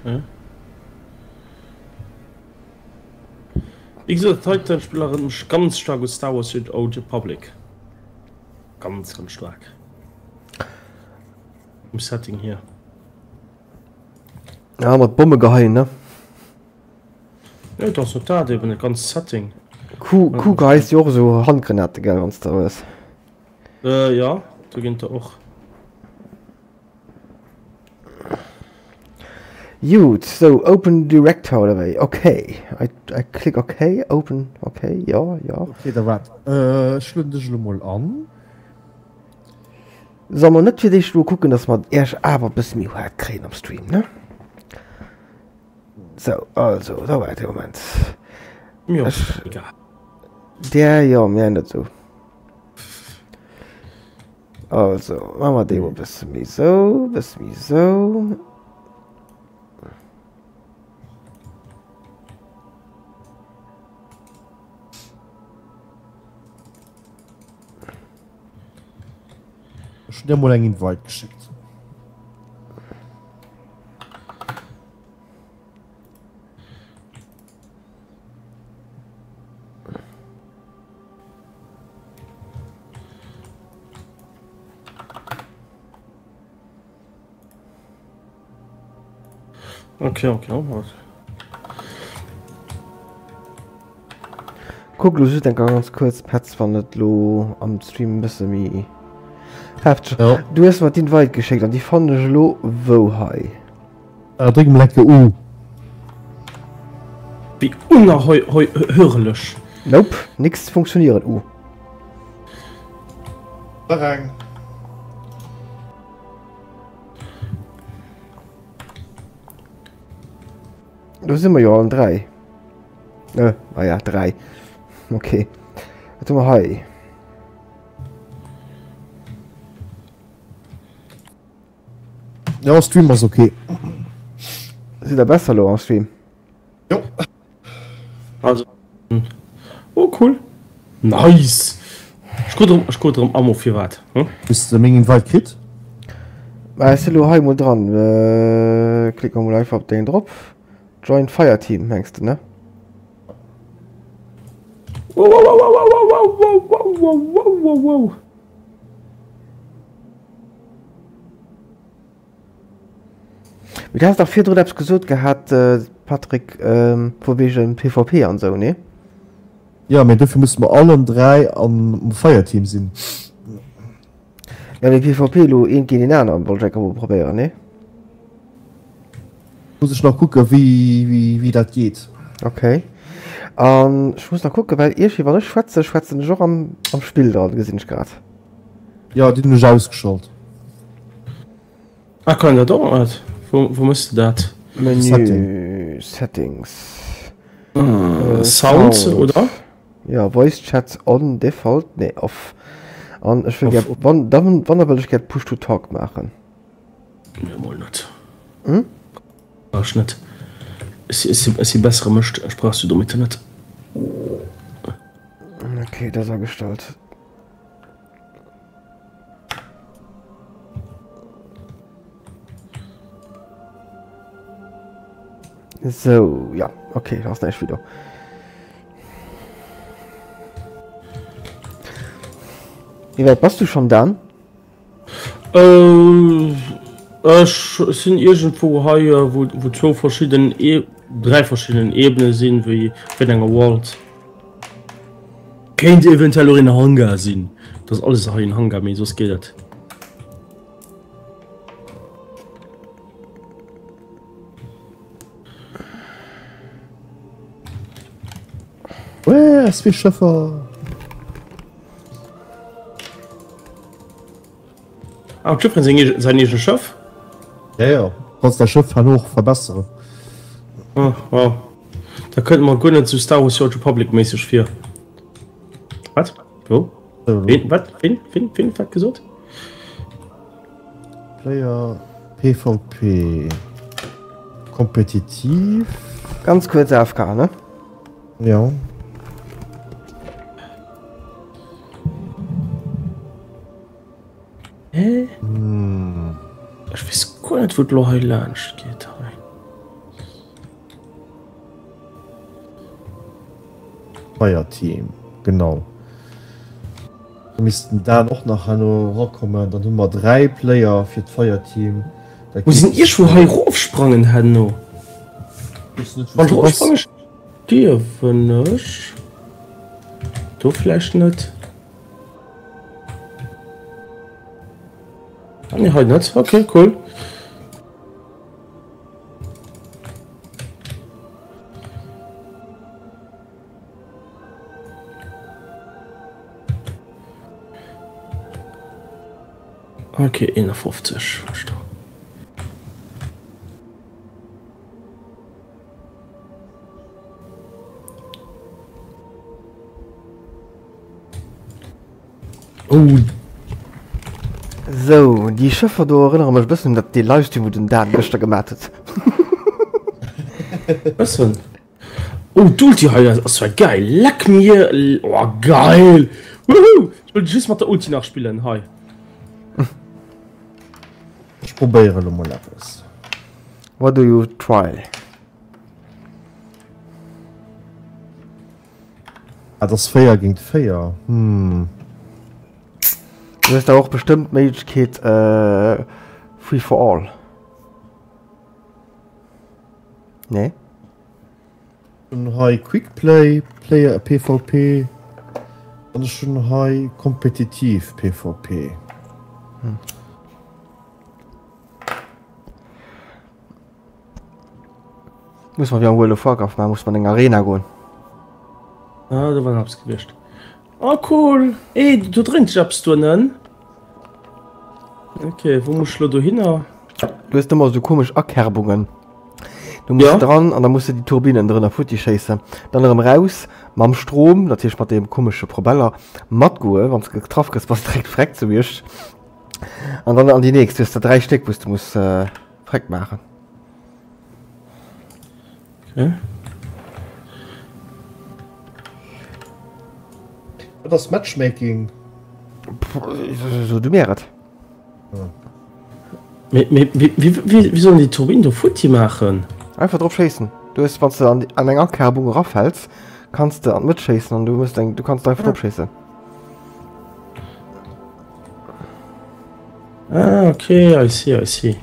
Okay. Wéi gesot, dat heiten Spill erënnert mech ganz staark u Star Wars The Old Republic. Ganz, ganz staark. Vum Setting hier. Ja, mat Bomme geheien, ne? Jo, et ass net dat, eben dat ganzt Setting. Q, Q geheist jo och esou Handgrenate, gell, wann s de hues. Äh, jo, do ginn der och. Jut, sou, Open Director oder wéi? Ok, I, I click ok, open, ok, jo, jo. Ok, da waart, ech lueden dech elo mol an. Solle mer net fir d'éischt elo kucken, dass mer Iech awer e bësse méi haart kréien am Stream, ne? Sou, also, da waart ee Moment. Mir ass egal. Där, jo, mir net sou. Also, maache mer dee mol e bësse méi sou, e bësse méi sou. Ech hunn dir mol eng Invite geschéckt. Okay, okay, okay. Kuck lo just eng ganz kuerz Petz, wann et lo am Stream e bësse méi hefteg. Ja. Du hues mer d'Invite geschéckt an déi fannen ech elo wou hei? Äh, dréck emol eng Kéier U. Wéi unerhörlech. Nope, nix funktionieren U. Nach eng. Do si mer jo allen 3. Äh, ah ja, 3. Okay. Wat hu mer hei? Ja, Stream ass okay. Sidd der besser lo am Stream? Jo. Also, oh cool. Nice. Ech krut erëm, ech krut erëm Ammo firwat? Hm? Hues de meng Invite kritt? Mä ech si lo hei mol dran. Äh, klick mer mol einfach op deng drop. Join Fireteam mengs de, ne? Wow, wow, wow, wow, wow, wow, wow, wow, wow, wow, wow, wow. Mee du has dach virdrun eppes gesot gehat, Patrick, vu wegen PvP an sou, nee? Jo, mee dofir musse mer allen 3 am Fireteam sinn. Ja, mee PvP elo eent géint een aneren wollt ech enker mol probéieren, nee? Muss ech nach kucken, wéi, wéi dat geet. Okay. An ech muss nach kucken, well iergwéi wann ech schwätzen, schwätzen ech och am, am Spill dran, gesinn ech grad. Jo, déi hunn ech ausgeschalt. Ah, kann een dat och net? Wou, wou mëss de dat? Menü, Settings. Sound, Sound, oder? Jo, Voice Chat on, Default, nee, off. An ech wëll gär, wann, dann, wann da wëll ech gär Push to Talk maachen. Nee, mol net. Hm? Brauch ech net. Ech, ech, ech si bessere Mëscht, ech brauch se domitter net. Okay, dat ass agestallt. So, ja, okay, da ass näischt méi do. Wéi wäit bass du schonn, Dan? Äh, ech sinn iergendwou hei, wou, wou zwou verschidden E-, dräi verschidden Ebene sinn, wéi wéi an enger World. Kéint eventuell och een Hangar sinn. Dat ass alles hei en Hangar, mee soss geet et. Uäh, zwee Schëffer! Ah, d'Schëff huet säin eegent Schëff? Ja, ja. Du kanns däi Schëff herno och verbesseren. Ah, wow. Da kënnt mer guer net sou Star Wars The Old Republic méisseg vir. Wat? Wou? Ween? Wat? Ween? Ween? Ween huet wat gesot? Player PvP Kompetitiv. Ganz kuerz AFK, ne? Ja. Hä? Hm. Ech weess guer net wou et lo hei laanscht geet hei. Fireteam, genau. Da misst den Dan och nach herno erakommen, dann hu mer 3 Player fir d'Fireteam. Dat Muss een iergendwou hei rofsprangen herno? Wann rofsprange stierwen ech. Do vläicht net. Ah, nee, hei net. Okay, cool. Okay, 51. Oh. Sou, déi Schëffer do erënnere mech e bëssen un dat dee Livestream wou den Dan gëschter gemat huet. Bëssen. Oh d'Ulti hei ass zwar geil, leck mir, oh geil, wouhou, ech wëll just mat der Ulti nach spillen hei. Ech probéiere lo mol eppes. What do you try? Ah, dat ass 4 géint 4. Hm. Du hues da och bestëmmt d'Méiglechkeet äh, Free for all. Nee? Hun hei Quick Play, Player PvP an ech hun hei kompetitiv PvP. Hm. Muss man wéi am World of Warcraft maachen, muss man eng Arena goen. Ah, do war eppes gewiescht. Oh cool! Ey, do dréint sech eppes donnen. Okay, wou muss ech lo dohinner? Du hues ëmmer sou komesch Akerbungen. Du muss ja. dran an da muss du déi Turbinen drënner futti schéissen. Dann erëm raus mam Strom, natierlech mat deem komesche Probeller matgoe, wann s getraff gëss, bass direkt freck zu Iech. An dann an déi nächst, du hues der 3 Stéck, wou s du muss äh, freck maachen. Okay. Wat ass Matchmaking? So du mir et. Mee, mee, wéi, wéi, wéi, wéi sollen déi Turbinen do futti maachen? Einfach drop schéissen. Du hues, wann du an, an eng Akerbung erafäls, kanns de an d'Mëtt schéissen an du musst eng, du kanns einfach drop schéissen. Ah, okay, I see, I see.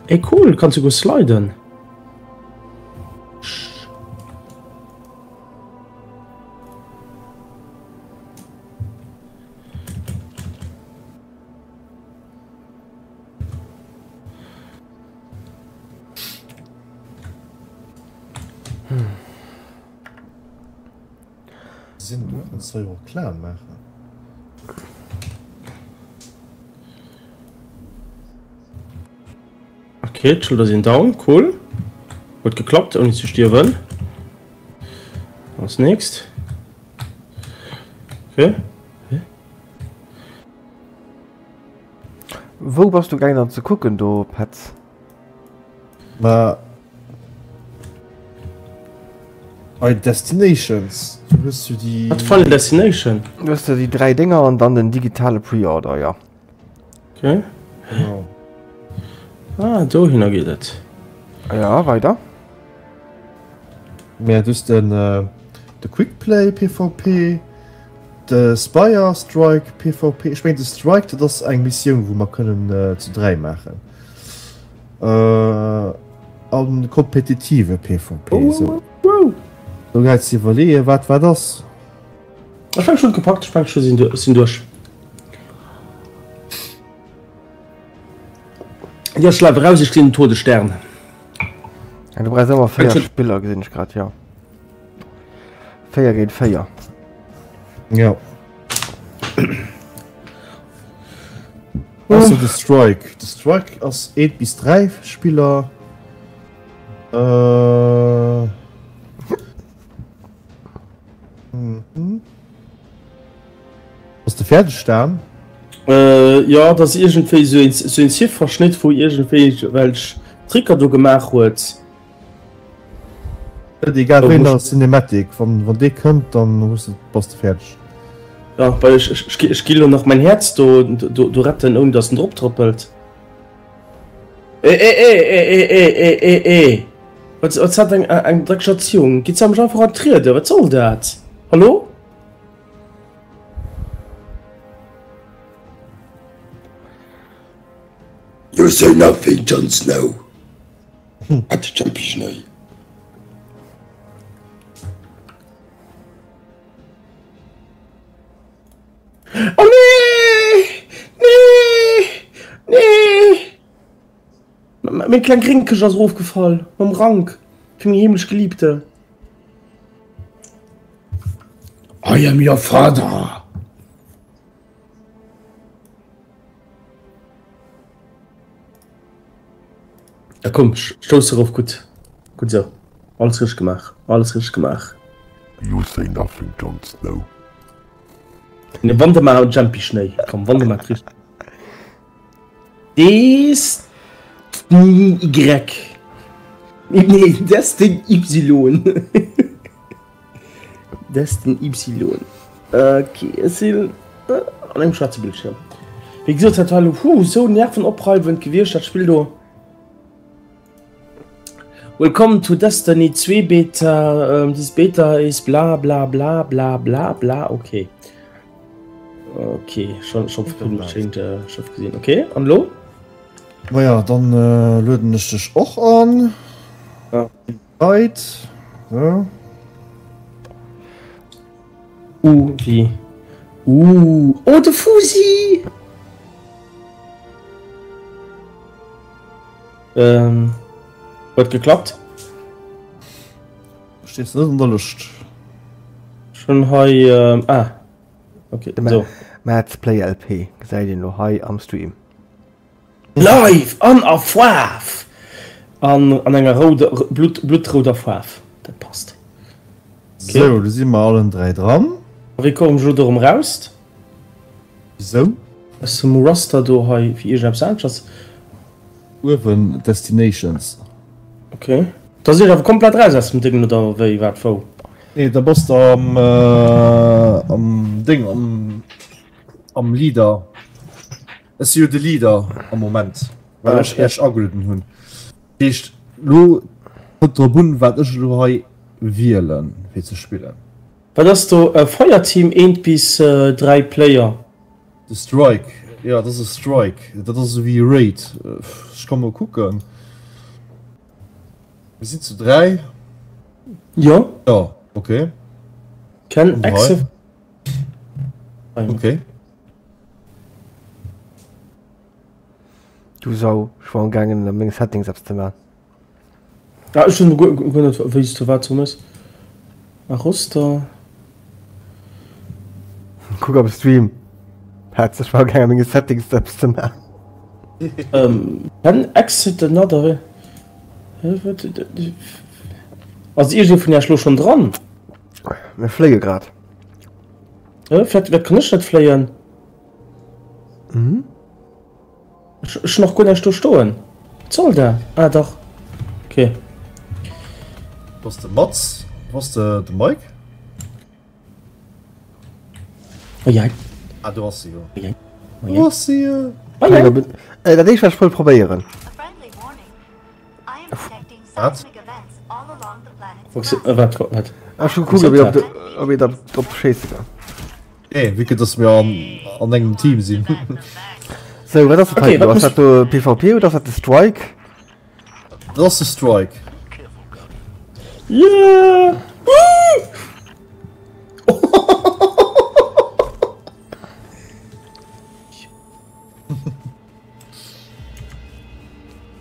Ey cool, kann souguer sliden. Sinn du kanns der jo och Clan maachen. Okay, d'Schëlder sinn down, cool. Huet geklappt ouni ze stierwen. Als nächst. Okay. Wou bass du gaangen dann ze kucken do, Petz? Ma bei Destinations, du hues jo déi. Wat Final Destination? Du hues jo déi 3 Dénger an dann den digitale Pre-Order, jo. Okay. Genau. Ah, dohinner geet et. Ja, weider. Mä du hues den de Quick Play PvP, de Spire Strike PvP. Ech mengen de Strike dat ass eng Missioun wou mer kënnen zu 3 maachen. An kompetitive PvP. Sou. Do geit ze iwwerleeën wat wat ass. Ech mengen ech hunn et gepackt, ech mengen ech sinn duerch. Jo ech lafe raus, ech gesinn den Todesstern. Ja, du brauchst ëmmer 4 Spiller gesinn ech grad, jo. 4 géint 4. Ja. Also de Strike. De Strike ass 1 bis 3 Spiller. Äh. Mhm. Bass de fäerdeg Dan? Äh, jo, dat ass iergendwéi sou een, sou een Sith-Verschnitt, wou iergendwéi welch Tricker do gemaach huet. Et egal wéi der Cinematic, wann, wann dee kënnt, dann hues de, bass de fäerdeg. Ja, well ech, ech, ech gi lo nach mäin Häerz do, do, do retten, ouni datt en drop trëppelt. Eh, eh, eh, eh, eh, eh, eh, eh, eh. Wat, wat hat eng, eng dreckeg Erziehung? Geet se mech einfach an d'Riede? Wat soll dat? Hallo? You say nothing, Jon Snow. Wat jumpy Schnéi. Oh nee! Nee! Nee! Meng kleng Gréngkëscht ass erofgefall mam Rank fir meng heemlech Geliebte. I am your father. Ja komm, stouss erof, gutt, gutt esou. Alles richteg gemaach, alles richteg gemaach. You say nothing, Jon Snow. Ne wann de mar Jumpy Schnéi, komm wann de mar kriss. Des Y. Nee, des den Y. Des den Y. Okay, ech sinn an engem schwaarze Bildschirm. Wéi gesot, dat war elo hu sou nervenopreibend gewiescht, dat Spill do. Welcome to Destiny 2 Beta. Um, this Beta is bla bla bla bla bla bla. Okay. Okay, schon, schon schéint äh, Schëff gesinn. Okay, an lo? Naja, dann äh, lueden ech dech och an. Ja. Right. So. U wie U. Oh, de Fusi! Ähm, huet geklappt? Stees net an der Lëscht. Schon hei, ähm, ah. Okay, so. Mads Play LP gesäit een lo hei am Stream. Live an a Faarf! An an enger rouder, blutt, blutrouder Faarf. Dat passt. Okay. Sou, do si mer allen 3 dran. A wéi kommen ech elo do erëm raus? Wisou? Aus dem Raster do hei, wéi iergendeppes anescht ass. Uewen Destinations. Ok. Da sinn ech awer komplett raus aus dem Déngen, oder wéi, wat, wou? Nee, da bass de am, am Déng, am, am Leader. Ech si jo de Leader am Moment, well ech Iech agelueden hunn. Dat heescht, elo kënnt drop un, wat ech elo hei wielen, fir ze spillen. Wat ass do e Fireteam 1 bis 3 Player? De Strike, jo dat ass e Strike, dat ass esou wéi e Raid. Ech ka mol kucken. Mir sinn zu 3. Jo. Ja, okay. Ken Exe. Okay. Du Sau, ech war amgaangen an menge Settings eppes ze man. Ah, ech hunn guer guer net wéi s du wat soen hues. Ah, Roster. Kuck am Stream. Petz, ech war amgaangen an menge Settings eppes ze man. Ähm, can exit another. Ass iergend vun iech lo schonn dran? Mir fléie grad. Äh, firwat firwat kann ech net fléien? Mhm. Ech ech hunn nach guer näischt do stoen. Wat soll dat? Ah dach. Okay. Wou ass de Mats? Wou ass de de Mike? Oh ja. Ah do ass se jo. Oh ja. Oh Do ja. ass se jo. Oh ja. Äh, dat éischt wat ech wollt probéieren. Wat? Wat wat wat? Ech hu kucke wéi op op een drop schéisse kann. Nee, vue que dass mir an, an engem Team sinn. Sou, wat ass dat Okay, hei do? wat Ass dat do PvP oder ass dat de Strike? Dat ass de Strike. Yeah!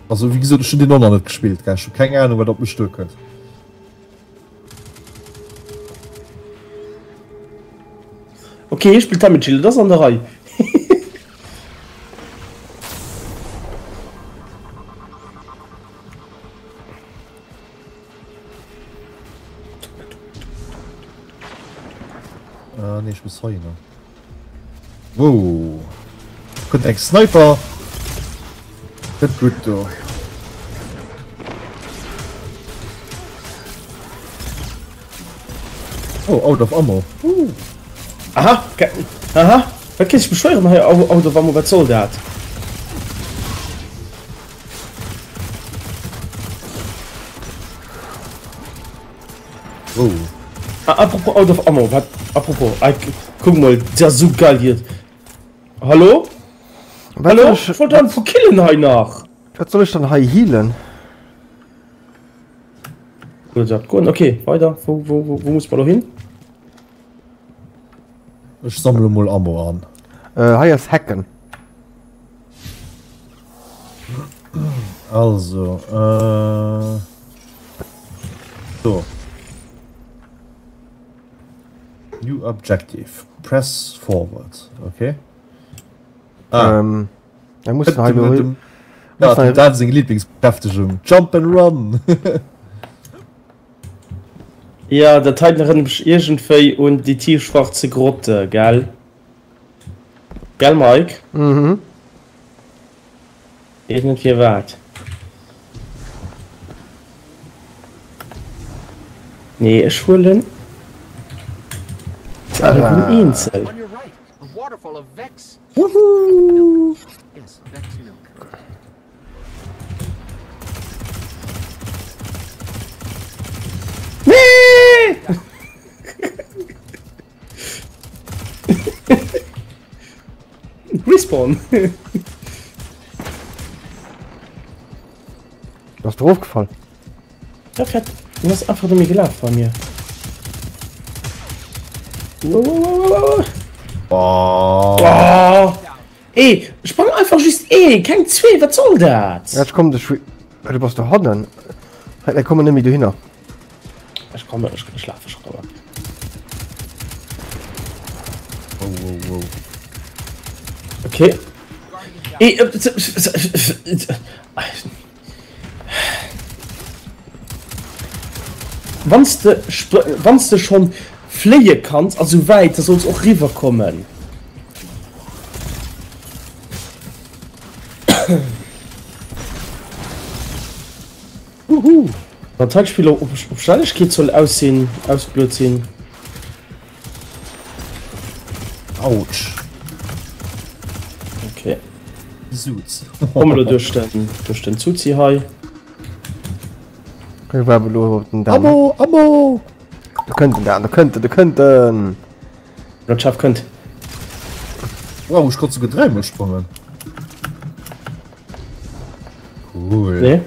Also wéi gesot, ech hunn deen och nach net gespillt, gell. Ech hu keng Ahnung, wat op mech duerkënnt. Ok, hie spillt Damage Dealer, dat ass an der Rei. Ah, nee, ich muss hei hin. Wow. Kënnt eng Sniper. Net gutt do. Oh, out of ammo. Uh. Aha, aha. Wat kéint ech beschwéieren hei out of ammo, wat soll dat? Oh. Ah, apropos out of ammo, wat apropos, ah, kuck mol, dat ass esou geil hier. Hallo? Wat Hallo? soll ech, Ech wollt dann verkillen hei nach. wat soll ech dann hei healen? Soll dat goen? Okay, weider. Wou, wou, wou, wou muss man lo hin? Ech sammle mol Ammo an. Äh, hei ass Hacken. Also, äh. So. New objective. Press forward. Okay. Ah. Ähm, da muss den hei lo Dem, ja, dem Dan seng Lieblingsbeschäftegung. Jump and run! Ja, dat heiten erënnert mech iergendwéi un die tiefschwarze Grotte, gell? Gell, Mike? Mhm. Wees net firwat. Nee, ech huelen se alleguer eenzel. Woohoo! Nee! Respawn! Bass du erofgefall? Ja, fett. Du ass einfach nëmme gelaf bei mir. Oh. Oh. Ey, sprang einfach just ee, keng zwee, wat soll dat? Ja, ech kommen dech. Du bass do hannen. Ech kommen net méi dohinner. Ech komme, ech, ech lafe schon drüber. Wow, wow, wow. Okay. Ey, äh, Wanns de, wanns de schon fléie kanns, also wäit, da solls och riwwer kommen. Wuhu! Wann d'Zeitspill op op Schnellegkeet soll aussinn, ausblöd sinn. Autsch. Okay. Suits. Komme lo duerch den duerch den Zuzi hei. Ech war elo op den Dan. Ammo, Ammo! Do kënnt den Dan, do kënnt en, do kënnt en! Dat Schaf kënnt. Wow, ech konnt souguer dräimol sprangen. Cool. Nee.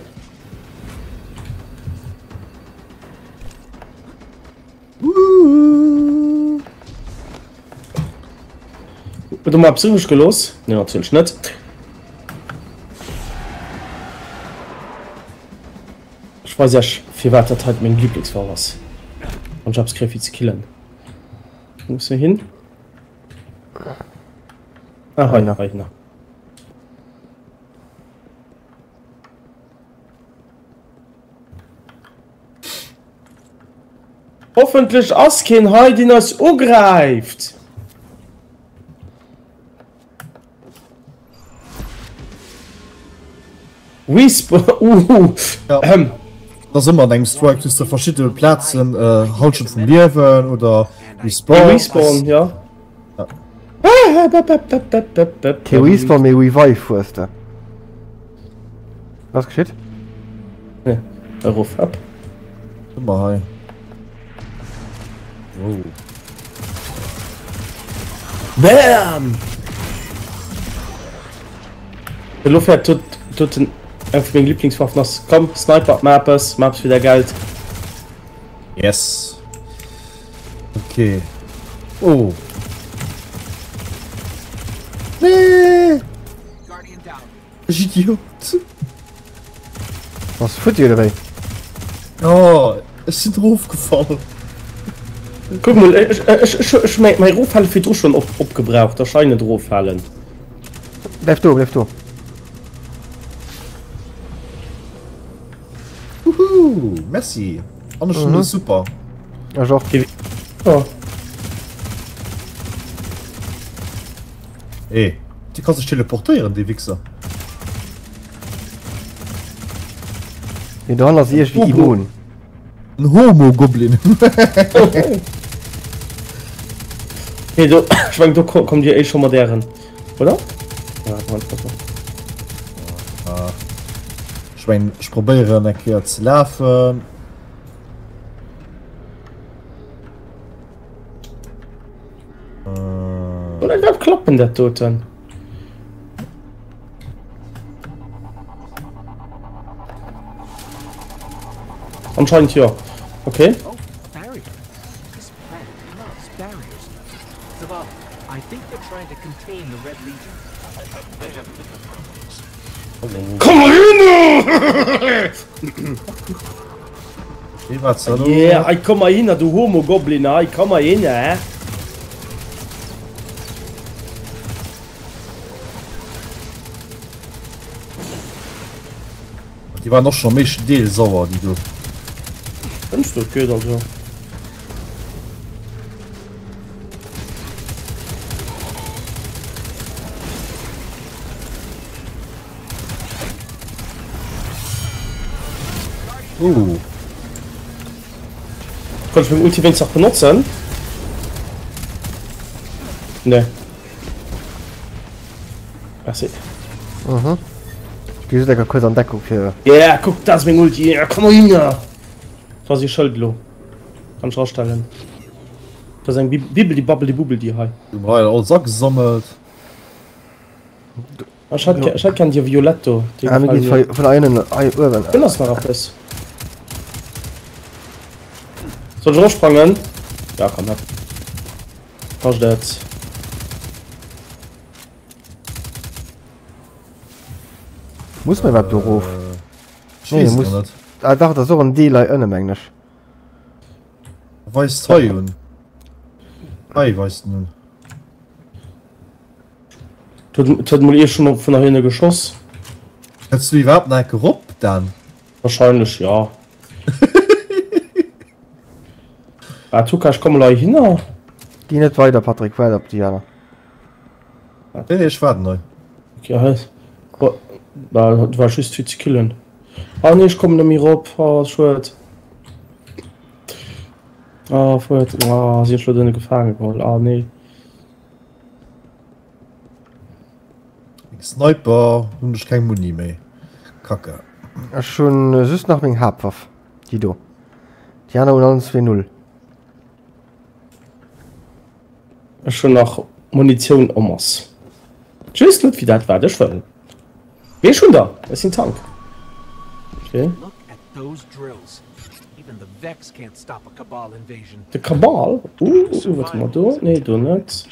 Hu mer eppes iwwreg gelooss? Nee, natierlech net. Ech weis iech firwat dat hei meng Lieblingswaff ass. Wann ech eppes kréie fir ze killen. Wou muss se hin? Ah, hei, hei hin. Hoffentlech ass keen hei deen eis ugräift. Respawn, uh, ja. Ähm. Das ëmmer an engem Strike du de verschiedene Plazen äh, Halschent vum Liewen oder Respawn. Respawn, ja. ja. Kee Respawn, mee Revive hues de. Was geschitt? Nee, erof, ab. Ëmmer hei. Wow. Bam! Elo fährt tot, tot den eng vun menge Lieblingswaffen ass. Komm, Sniper, mach eppes, mach eppes fir däi Geld. Yes. Okay. Oh. Nee! Ech Idiot. Bass du futti oder wéi? Oh, ech sinn erofgefall. Kuck mol, ech, ech, ech, ech hu mäi Roffale virdru schonn op, opgebraucht. Da schein net eroffalen. Bleif do, bleif do. Uhu, merci. An ech hunn e super. Ech och. Oh. Hey, du kannst dich teleportéieren, dee Wichser. Nee, dohan ass iergendwéi immun. En Homo-Goblin. Nee, do, ech meng, do kommt Dir éischter mat Ären, oder? Ja, ah, ech meng, ech probéieren eng Kéier ze lafen. Oder dat klappen dat doten? Anscheinend ja. Okay. Komm hin! Yeah, hei komm mal hin, du Homo-Goblin, hei komm mal hin, hä? Déi waren och schon am éischten Deel sauer, déi do. Fënns du? Et geet also. Uh. Kann ich meng Ulti wéinst nach benotzen? Nee. Merci. Mhm. Ich geh just kurz an Deckung fir. Yeah, guck, das ist meng Ulti. Ja, komm mal hin. Das ass ihr Schëld lo. Kann ich rastellen. Das ist eng Bibel, die Babbel, die Bubel, die hei. Du hei all Sack gesammelt. Ech hätt ech hätt gern déi violett do. Déi Ah, mir gefalen geet mir. vun einnen hei uewen. Dunn ass nach eppes. Soll ech eropsprangen? Ja komm hopp. Kascht et. Muss man iwwerhaapt do erof? Ech Nee, weess et muss. nach net. Ah dach, dat ass och en Deel hei ënne mengen ech. Weist hei un. Hei weist en un. Et huet mol ee schonn vun heihinne geschoss. Kënns du iwwerhaapt nach enke rop, Dan? Wahrscheinlech jo. Ah Tuka, ech komme lo heihinner. Gi net weider Patrick, waart op déi aner. Nee, nee, ech waarden hei. Ok, hei. Bah, dat war just fir ze killen. Ah nee, ech kommen net méi rop. Oh, schued. Ah, fuert. Ah, si ech lo dënne gefaange geholl. Ah nee. Eng Sniper hunn ech keng Muni méi. Kacke. Ech hunn just nach meng Haaptwaff, déi do. Déi aner hunn allen zwee null. Ech hunn nach Munitioun en masse. Just net wéi dat wat ech wëll. Mee ech hunn der. Ech sinn Tank. Okay. De Kabal? Uh, uh, wat hu mer do? Nee, do net.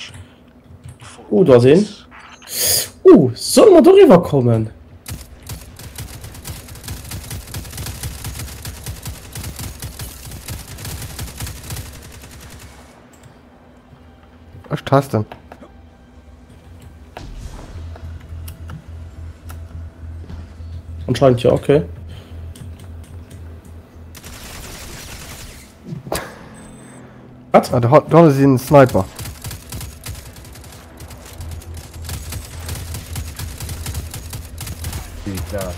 Oh, do ass een. Oh, solle mer doriwwer kommen? Ech testen. Anscheinend ja, okay. Wat? Ah, do, do sinn Sniper. Digga.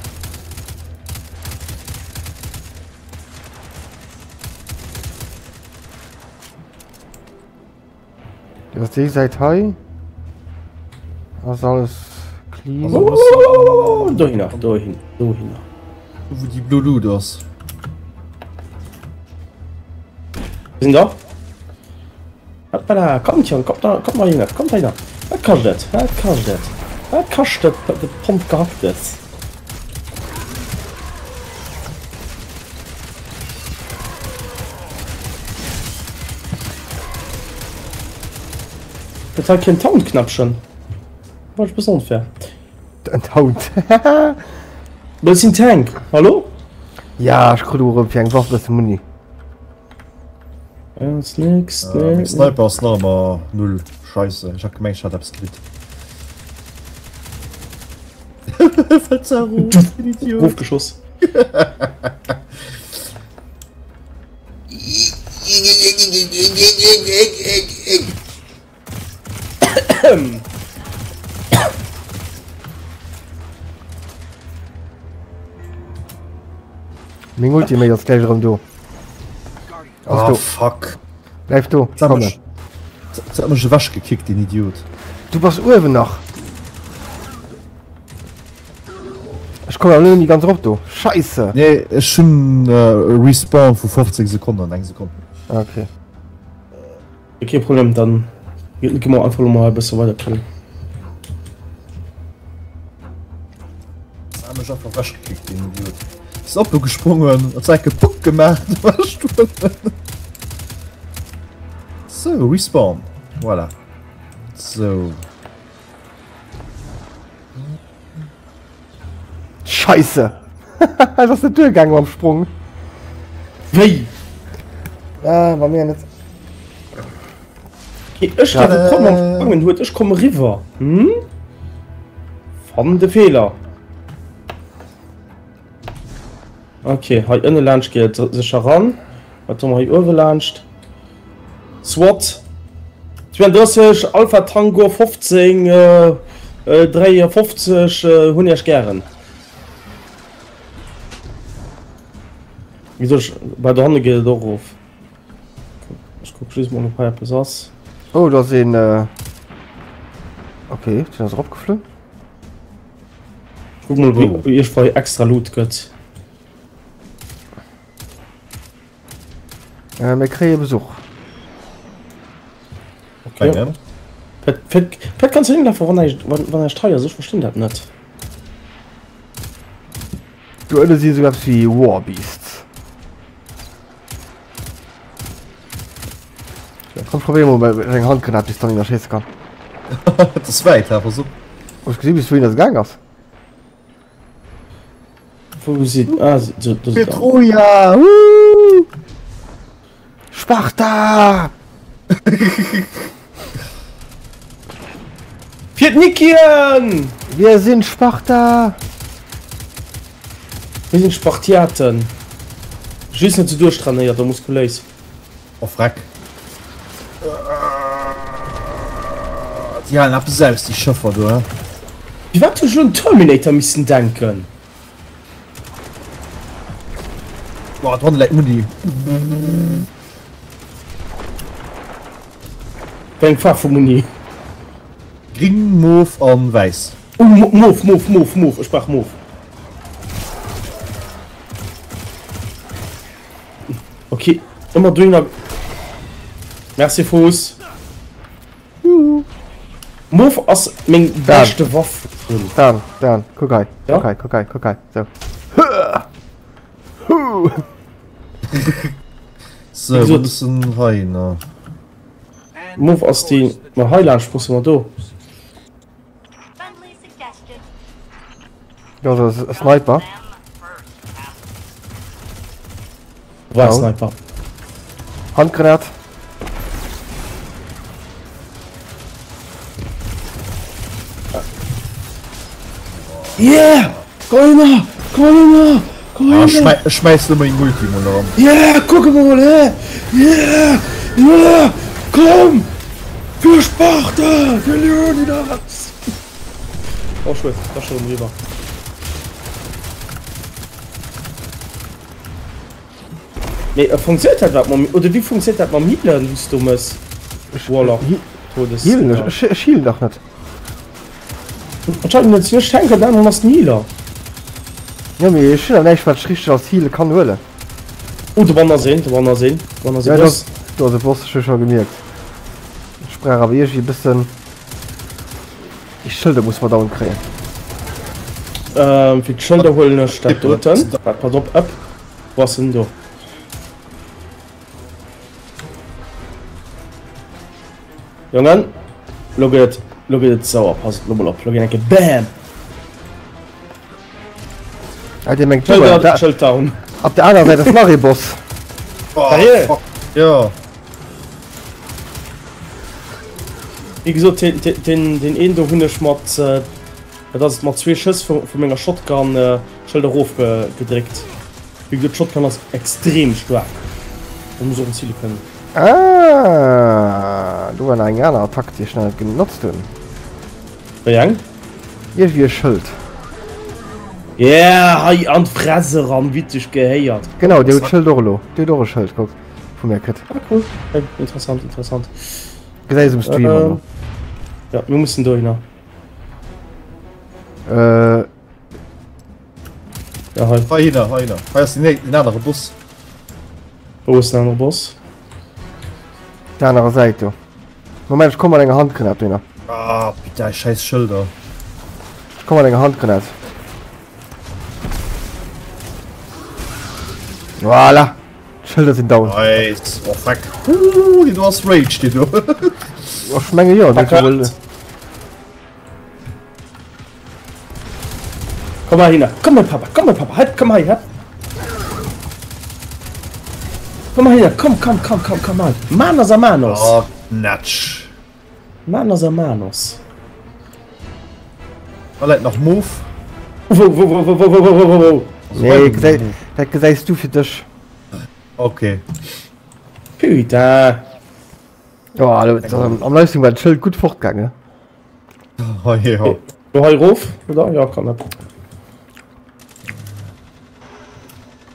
Iwwer déi Säit hei ass alles clean. Also, Oh, dohinner, dohin, dohinner. Wou déi blo Lut ass. Wir sind da. Hoppala, kommt schon, kommt da, kommt mal hin, kommt da hin. Was kostet das? Was kostet das? Was kostet das Pfund gehacktes? Dat hat keen Taunt-Knäppchen. War ich bëssen onfair. En Taunt. Dat sinn Tank. Hallo? Ja, ech krut erëm fir eng Waff bësse Muni. Ass nix, Äh, nee. meng Sniper ass nach ëmmer null. Scheisse, ech hat gemengt, ech hat eppes kritt. Fällt erof, den Idiot. Rofgeschoss. Meng Ultimate ass gläich erëm do. Ass Ah, do. fuck. Bleif do. Jetzt hat Kommen. mech, jetzt hat mech ewech gekickt, den Idiot. Du bass uewen nach. Ech kommen awer net méi ganz erop do. Scheisse. Nee, ech hunn e Respawn vu 15 Sekonnen, eng Sekonn. Okay. Kee Problem, dann gi mer einfach lo mol hei e bësse weider killen. Hat mech einfach ewech gekickt, den Idiot. Ass op gesprongen, hat säi Gepuck gemaach, du warst du. So, Respawn. Voilà. So. Scheisse! Et ass net duergaangen mam Sprong. Wéi? Ah, bei mir net. Okay, ech hat e Problem am Sprangen huet, ech komme riwwer. Hm? Fann de Feeler. Okay, hei ënne laanscht geet et sécher ran. Wat hu mer hei uewe laanscht? SWAT 32 Alpha Tango 15 53 hunn iech gären. Wieso ech bei der hanne geet et och erof. Ech kuck just mol ob hei eppes ass. Oh, do ass een. Okay, den ass eropgeflunn. Kuck mol wéi iergendwou hei extra Loot gëtt. Äh, mir kréie Besuch. Okay. Fährt, fährt, fährt ganz hinlaufen, wann näischt, wann, wann näischt hei ass. Ech verstinn dat net. Do ënne si sou eppes wéi War Beasts. Komm, probier mol mat eng Handgranat, bis dann iwwer schéisse kann. Dat ass wäit, ha, pass op. Ech gesi bis wouhin dat gaang ass. Wou si ah, so, do Fir Troja! Woo! Sparta! Fir d'Nikien! Wir sind Sparta! Mir sinn Spartiaten. Just net ze duerchtrainéiert a muskuléis. Oh freck. Déi halen eppes aus, déi Schëffer do, he? Firwat hu ech elo un Terminator missen denken? Boah, dran läit Muni. Wéi eng Faarf vu Muni? Gring, mof an wäiss. Oh, mof, mof, mof, mof, ech brauch mof. Okay, ëmmer dohinner. Merci Fuuss. Mof ass meng beschte Waff. Dan, Dan, kuck hei, Ja? kuck hei, kuck hei, kuck hei, sou. So, wir müssen hei, ne? Mof ass déi, ma hei laanscht musse mer do. Do ass e Sniper. War Sniper. Handgranat. Yeah! Komm Komm Ah, schmei schmeiß nëmme eng Ulti mol eran. Yeah, kuck emol, hä? Yeah! Yeah! Komm! Fir Sparta! Fir Leonidas! Oh, schued, da schon riwwer. Mee äh, funktioniert dat wat mam oder wie funktioniert dat mam Healen, wéi s du mëss? Warlock. Todes. Healen ech, ech healen dach net. Anscheinend net ech tanken, den aneren ass den Healer. Jo mee ech hunn awer näischt wat ech richteg als Heale kann huelen. Oh do bannen ass een, do bannen ass een, do bannen ass e Boss. Do ass e Boss, ech hu scho gemierkt. Ech brauch awer iergendwéi e bëssen déi Schëlder muss mer down kréien. Ähm fir d'Schëlder huelen ech dat doten. Waart pass op, ëpp, wou ass en do? Jongen, lo gëtt et, lo gëtt et sauer, passt lo mol op, lo geet eng Kéier BAM! Ah, dir mengt Chill down, down, chill down. Op der aner Säit ass nach ee Boss. Oh, Sérieux? fuck. Ja. Wéi gesot, den, den, den, den een do hunn ech mat, äh, dat ass et, mat zwee Schëss vu, vu menger Shotgun äh, Schëld erof ge, gedréckt. Wéi gesot, d'Shotgun ass extrem staark. Da muss och zile kënnen. Ah, do war nach eng aner Attack, déi ech nach net genotzt hunn. Wéi eng? Iergendwéi e Schëld. Yeah, hei an d'Fress eran, wéi et sech gehéiert. Genau, dir hutt d'Schëld och elo. Dir hutt och e Schëld, kuck, vu mir kritt. Ah, cool. Okay, interessant, interessant. Gesäis um Stream elo. Ja, mir mussen dohinner. Äh. Ja, hei. Heihinner, heihinner. Hei ass den anere Boss. Wou ass den anere Boss? Der anerer Säit do. Moment, ech komm mat enger Handgranat dohinner. Ah, putain, scheiß Schëlder. Ech komm mat enger Handgranat. Voilà! D'Schëlder sinn down. Nice. Oh, fuck. Uh, déi do ass Rage, déi do. Ech menge jo, dat wuel. Komm mal hin, komm mal Papa, komm mal Papa, halt, komm mal her. Komm mal hin, komm, komm, komm, komm, komm mal. Manos a Manos. Oh, Natsch. Manos a Manos. Da läit nach Move. Wo, wo, wo, wo, wo, wo, wo, wo, wo. Nee, gesäi, dat gesäis du fir dech. Okay. Putain. Oh, am Livestream war d'Schëld gutt fortgaangen. Oh, ja. Du hei rof oder? Ja, kann net.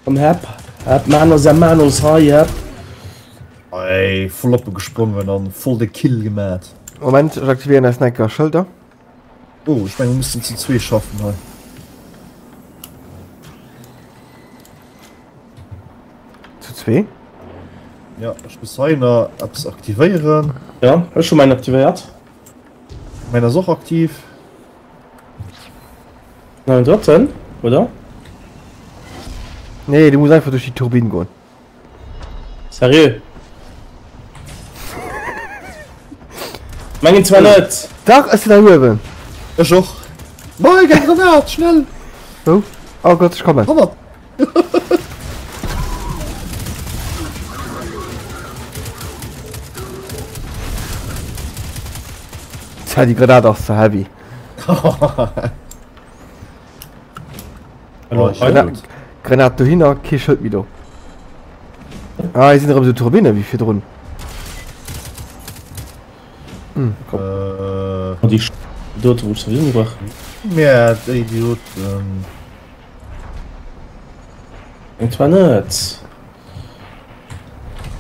Komm hepp, hepp, Manos a Manos hei, hepp. Ey, voll oppe gesprongen an voll de Kill gemat. Moment, ech aktivieren eis Necker Schëlder. Oh, ech mengen, wir müssen zu zwee schaffen hei. Zu zwee? Ja, ech muss hei nach eppes aktivéieren. Ja, ech hu mäin aktivéiert. Mäin ass och aktiv. Nach en drëtten, oder? Nee, du muss einfach duerch déi Turbine goen. Seriö? Mengen zwar net. Dach, ech sinn hei uewen. Ech och. Mike, eng Granat, schnell! Wou? Oh Gott, ech kommen. Hannert. Tja, déi Granat ass ze heavy. Hallo, Granat, Granat dohinner, kee Schëld méi do. Ah, hei sinn erëm esou Turbine wéi virdrun. Hm. Äh. Déi dote wou ech sowieso net brauch. Mä déi doten. Und zwar net.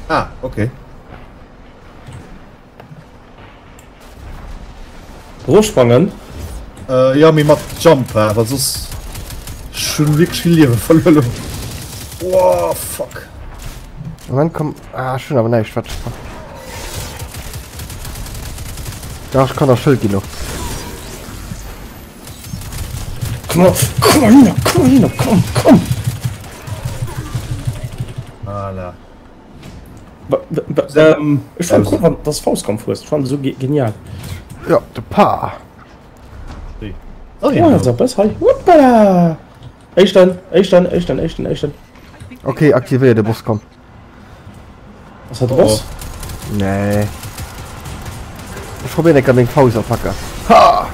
Ah, okay. Rosprangen? Äh, ja, mee mat Jump, äh, well soss ech hunn wierklech vill Liewe verluer lo. Oh, fuck. Moment, komm. Ah, ech hunn awer näischt, wat. Dach, ech kann der Schëld ginn lo. Komm mal, komm mal hin, komm mal hin, komm, komm. Voilà. Ähm, ich fand cool, dass Faustkampf hues. Ich fand so genial. Ja, de Pa. Oh, ass eppes hei. Hoppala! Éischten, éischten, éischten, éischten, éischten. Ok, aktivéier de Boss, komm. Ass dat de Boss? Nee. Ech probéieren enker meng Faust apacken. Ha!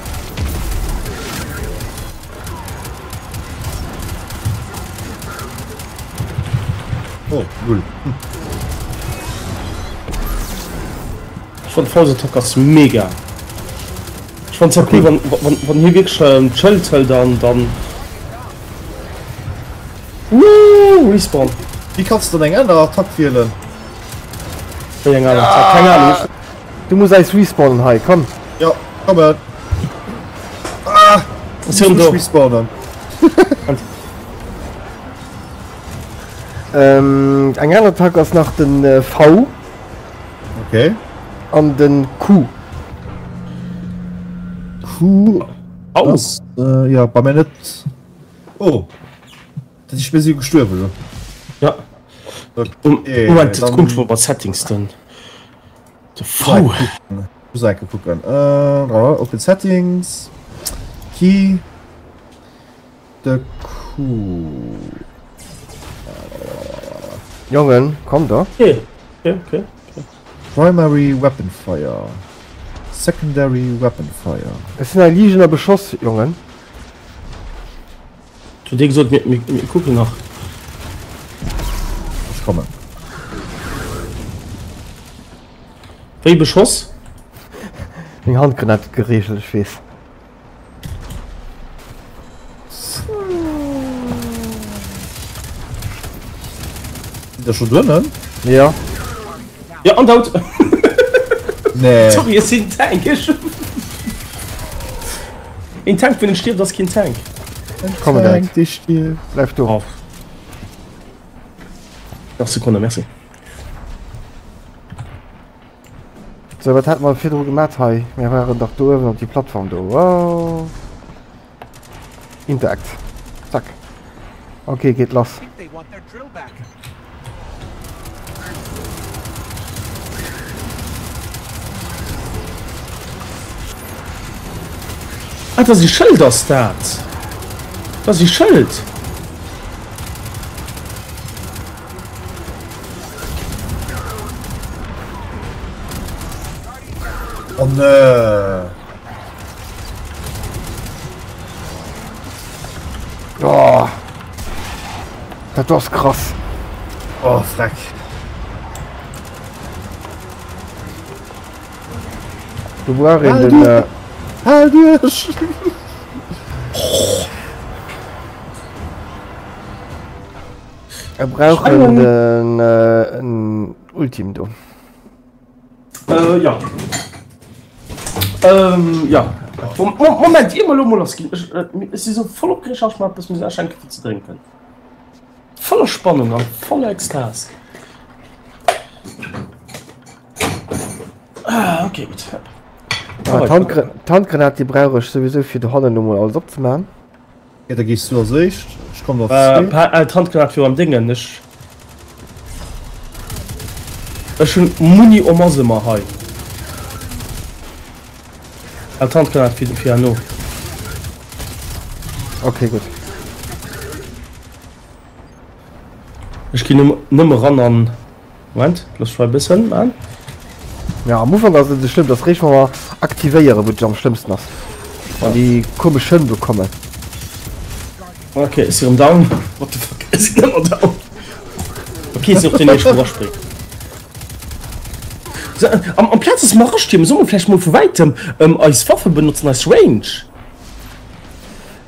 Oh, null. Ech fannen d'Fausattack ass mega. Ech fannen zwar cool wann wann wann hie wierklech d'Schëld hëlt an dann Woo Respawn. Wéi kanns de dann eng aner Attack wielen? Wéi eng aner Attack? Keng Ahnung. Ech. Du muss eis respawnen hei, komm. Jo, kommen. Ah! Ass hien do? Respawnen. Ähm, eng aner Attack ass nach den V. Okay. An den Q. Q ass äh, ja bei mir net. Oh. Dat ich mir si gestuerwen lo. Ja. Okay, Moment, dat kommt bei Settings dann. De V. Muss enke kucken. Äh, open Settings. Key. De Q. Jongen, komm da. Okay, okay, okay. Primary Weapon Fire. Secondary Weapon Fire. Ech sinn hei liicht ënner Beschoss, Jongen. Zu dir gesot, mir, mir, mir kucken nach. Ech kommen. Wéi Beschoss? Meng Handgranat huet gereegelt, ech weess. Sidd der schon drënnen? Ja. Ja, an dout! Nee. Sorry, ech sinn Tank. Ech... Een Tank, wann en stierft, ass keen Tank. Komm direkt. Tank, stierft. Bleif do. Oh. Nach Sekunde, merci. Sou, wat hate mer virdru gemat hei? Mir waren dach do uewen op déi Plattform do. Oh. Interact. Zack. Okay, geet lass. Ah, dat ass e Schëld ass dat. Dat ass e Schëld. Oh nee. Oh. Dat ass krass. Oh, freck. Du brauch een den. Äh... Hal duerch! Er brauch en den äh, en Ultim do. Äh, ja. Ähm, ja. Moment, ier mer elo mol lass ginn, ech, ech si sou voll opgereegt, ech mer eppes muss aschenke fir ze drénken. Voller Spannung an voller Ekstase. Ah, okay, gutt. Ah, d'Handgranat, déi brauch ech souwisou fir dohannen elo mol alles opzemaachen. Ja, da gees du als éischt. Ech kommen als zweet. Äh, d'Handgranat fir am Déngen. Ech, ech hunn Muni en masse ëmmer hei. Al d'Handgranat fir, fir herno. Okay, gutt. Ech ginn nëmme ran an. Moment, looss ech mol e bëssen man. Ja, am Ufank ass et net esou schlëmm, et ass réischt wa mer aktivéieren, wou et am schlëmmsten ass. Wann déi komesch Hënn do kommen. Ok, ech si rëm down. What the fuck, ech sinn ëmmer down. Ok, ech sinn och deen éischten, wou eraspréngt. So, am, amplaz dass mer erastiermen, solle mer vläicht mol vu wäitem eis Waffe benotzen, eis Range.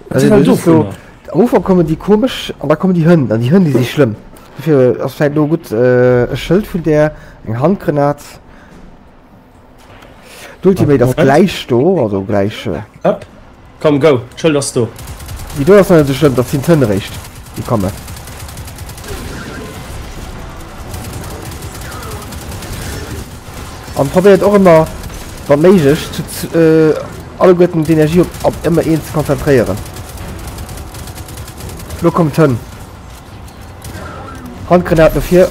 Also, das ist so, am Ufank kommen déi komesch an da kommen déi Hënn an déi Hënn déi si schlëmm. Dofir ass vläit elo gutt e Schëld vun där, eng Handgrenat. D'Ultimate ass gläich do, also gläich. Up, komm go, d'Schëld ass do. Déi do ass nach net esou schlëmm, dat sinn d'Hënn eréischt déi kommen. An probéiert och ëmmer wa méiglech zu alleguerten d'Energie op op ëmmer een ze konzentréieren. Lo kommen d'Hënn. Handgranat no vir.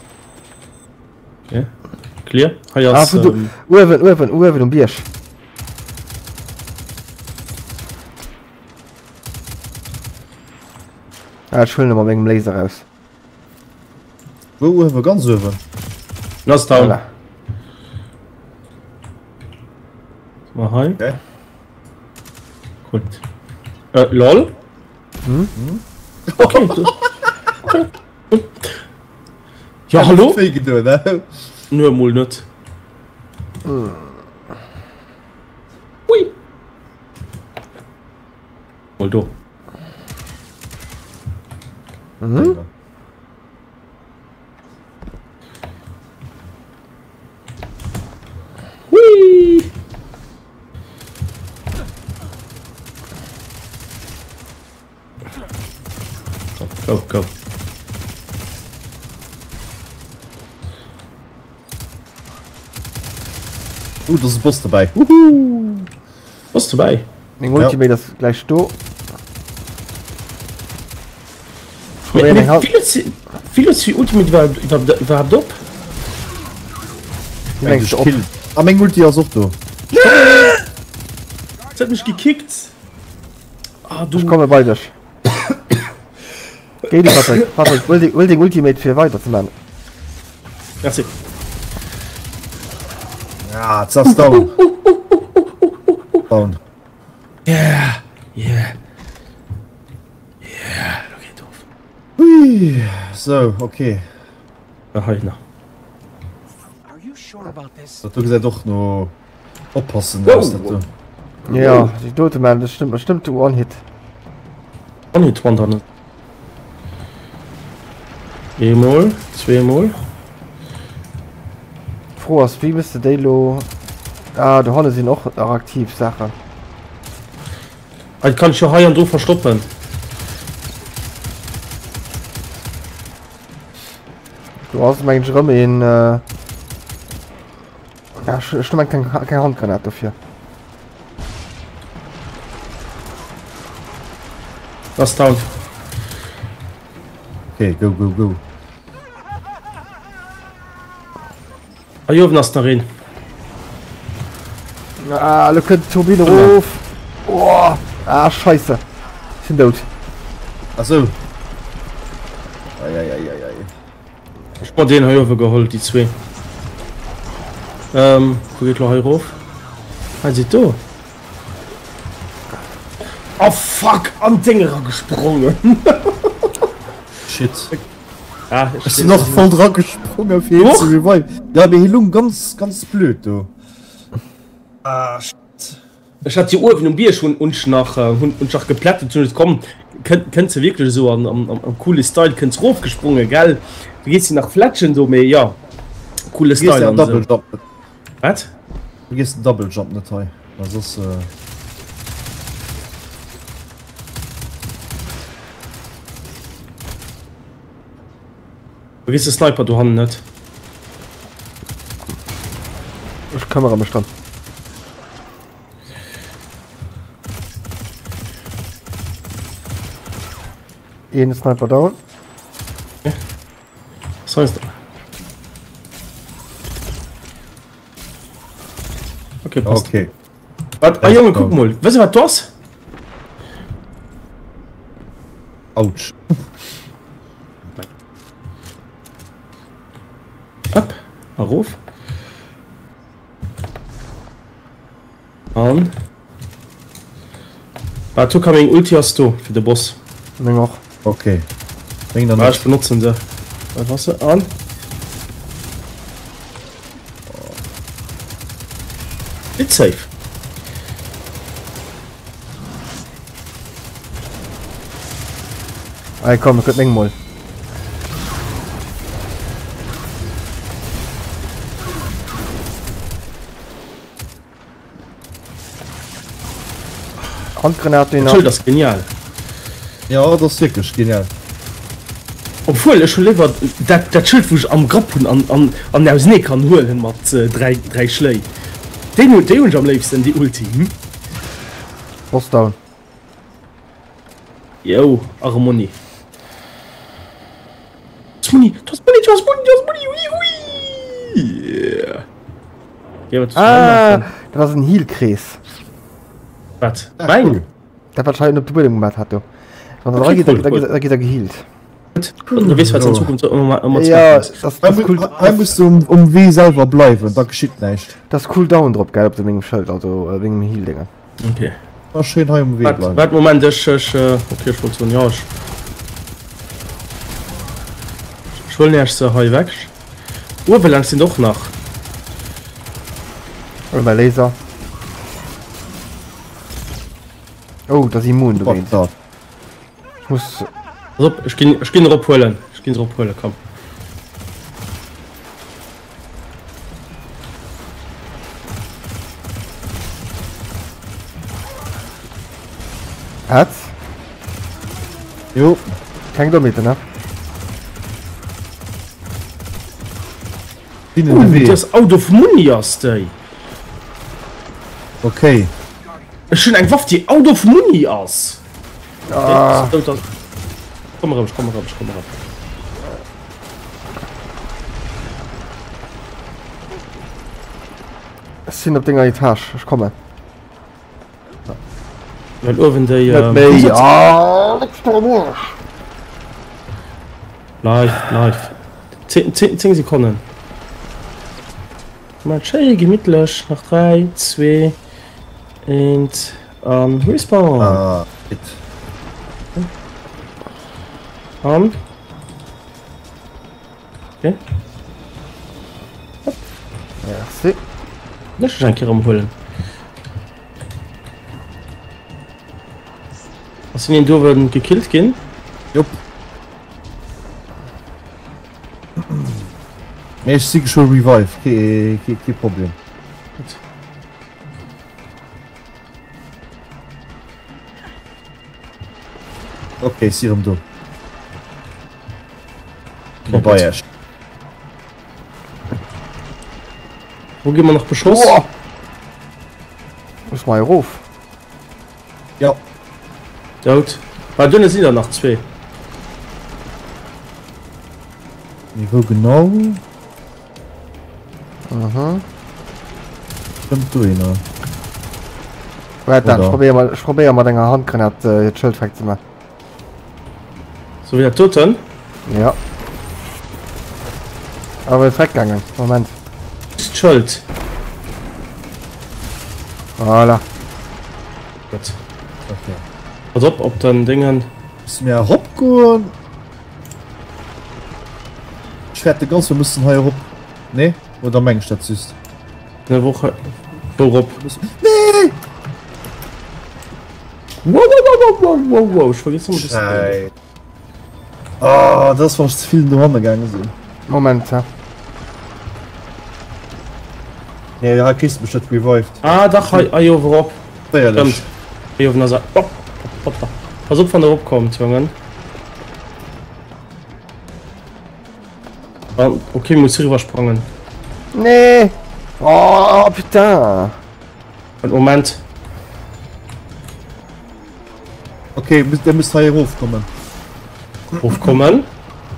Okay. Clear. Hei ass. Ah, vun do. Ähm, Uewen, uewen, uewen um Bierg. Ah, ech huelen e mat mengem Laser raus. Wou uewen? Ganz uewen? En ass down. Voilà. Mal hei. Okay. Gut. Äh, lol. Hm? Okay. okay. Ja, hallo? Wéi gedoen, ne? Nö, mol net. Ui. Mol do. Mhm. Hui. Go, go. Uh, da ass e Boss dobäi. Wuhu! Boss dobäi? Meng Ultimate ass gläich do. Wéi looss déi Ultimate iwwerhaapt op? Wéi mengs de op? A meng Ulti ass och do. Se huet mech gekickt. Ah, du. Ech komme bei dech. Géi du Patrick, Patrick, huel deng, huel deng Ultimate fir weider ze man. Merci. Ah, jetzt ass down. Down. Yeah, yeah. Yeah, lo geet of. Hui, so, okay. Ah, hei nach. Dat do gesäit och no oppassen aus, dat do. Ja, déi dote man, dat stëmmt bestëmmt de One-Hit. One-Hit Wonder net. Eemol, zweemol. D'Fro ass, wéi mëss de déi lo... Ah, dohanne sinn och nach aktiv Saachen. Ah, et kann ech jo hei an do verstoppen. Do ass mengen ech erëm een. Ja, ech ech hu keng keng Handgranat dofir. Ass down. Okay, go go go. Hei uewen ass nach een. Ah, lo kënnt d'Turbine erof. Oh, ah, scheisse. Ech sinn dout. Ach sou. Ei, ei, ei, ei, ei. Ech hu mer deen hei uewe geholl, déi zwee. Ähm, wou geet lo hei erof? Hei sidd do. Oh fuck, an d'Déng eragesprongen. Shit. Ah, ech sinn och voll dra gesprongen fir hien ze reviven. Ja, mee hie lung ganz ganz blöd do. Ah, shit. Ech hat jo uewen um Bierg hunn hunn ech nach hunn ech nach geplättet hunn ech komm kënnt kënnt se wierklech esou an am am coole Style kënnt se rofgesprongen gell du gees se nach fletschen do mee jo. Coole Style an esou. Wat? Vergiess den Double Jump net hei, well soss. Vergiss de Sniper dohannen net. Ech këmmere mech drëm. Een Sniper down. Okay, passt. Okay. Wat? Ah, Junge, guck mal. Weißt du, was das? Autsch. Ab, erof. An. Wat, do ka meng Ulti ass do fir de Boss. Meng och. Ok. Meng dann Ah, ech benotzen se. Wat ass se? An. It's safe. Ey, komm, gëtt meng mol. Handgranat den Schëld ass genial. Ja dat ass wierklech genial. Obwuel ech hu léiwer dat dat Schëld wou ech am Grapp hunn an an an ausenee kann huelen mat 3 3 Schléi. Deen hunn déi hunn ech am léifsten déi Ulti. Hm? Boss down. Yo, Armoni. Du hast Muni, du hast Muni, du hast Muni, hui, hui. Yeah. Ja, wat ah, dat ass en Healkrees. Wat? Ah, Mein? Dat wat op de Buedem gemaat hat do. Wann okay, da geht, cool, da, da geht er gehealt. Du wees wat an Zukunft ëmmer ëmmer ja, das, das cool, das, musst du um, um Wee selber bleiwen, da geschitt näischt. Das Cooldown drop geil op de mengem Schëld, also äh, wegen dem Heal-Dinger. Okay. War schön hei um Wee bleiwen. Wat, Moment, ech, ech, äh, okay, ech wollt soen, ja, ech, ech huelen erst se hei weg. Uewe laang sinn och nach. Oh, mein Laser. Oh, das ist immun dogéint. Ich muss. Pass op, ech ginn, ech ginn erop huelen. Ech ginn se erop huelen, komm. Hat's? Jo. Keng Dommheeten, ne? Uh, das out of money ass déi. Okay. Ech hunn eng Waff, déi out of money ass. Ah. Komm erëm, ech komm erëm, ech komm erëm. Ech sinn op denger Etage, ech kommen. Well uewen déi. Net méi. Ah, leck mech am Arsch. Live, live. 10, 10, 10 Sekonnen. Mal schéi gemittlech. Nach 3, 2, 1 an Respawn. Ah, shit. An. Okay. Merci. Lech ech eng Kéier erëm huelen. Ass den een do gekillt ginn? Jop. Mee ech si scho revive, kee, kee, kee Problem. Gut. Okay, ech si erëm do. Okay, bei Iech. Wo gi mer nach beschoss? Oh! Muss mal erof. Ja. Dout. Ah, dunne sinn der nach zwee. Mee wou genau? Mhm. Stëmmt dohinner. Waart, ech probéier mal, ech probéier mat enger Handgranat äh, hiert Schëld wegzemachen. So wéi dat doten? Ja. Awer ist weggegangen. Moment. Ist Schëld. Voilà. Gut. Okay. Pass op, op den Dingen. Müssen mir erop goen? Ich fäerte ganz, wir müssen hei erop. Nee? Oder meng ich dat just? Ne Woche. Wourop? Nee! Wow, wow, wow, wow, wow, wow, ech vergiss ëmmer de Ah, dat ass wann ech ze vill no hanne gaange sinn. Moment, hä? Nee, hei kriss de mech net revived. Ah dach, hei, hei uewen erop. Éierlech. Stëmmt. Hei uewen ass er. Op, op, op. Pass op, wann der eropkommt, Jongen. Ah, okay, muss riwwer sprangen. Nee! Oh, putain! Moment. Okay, der müsst hei erof kommen. Erof kommen?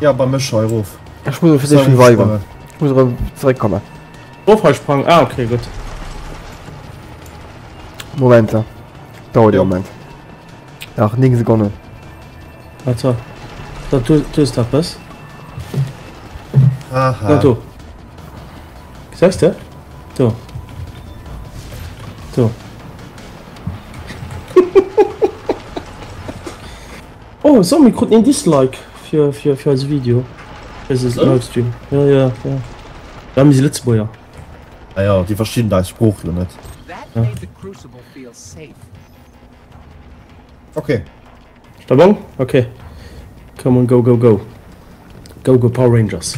Ja, bei mech hei erof. Ech muss fir dech reviven. Ech muss erëm zeréckkommen. Erof hei sprangen? Ah, okay, gutt. Moment, dauert e Moment. Nach 9 Sekonnen. Warte. Da, du, du hast etwas. Aha. Da, do. Gesäis de? Do. Do. Oh, so, mir kruten een Dislike fir, fir, fir eise Video. Fir eise Livestream. Ja, ja, ja. Ja, mir si Lëtzebuerger. Ah ja, déi verstinn eis Sprooch jo net. Ja. Okay. Steuerung? Okay. Come on, go, go, go. Go, go, Power Rangers.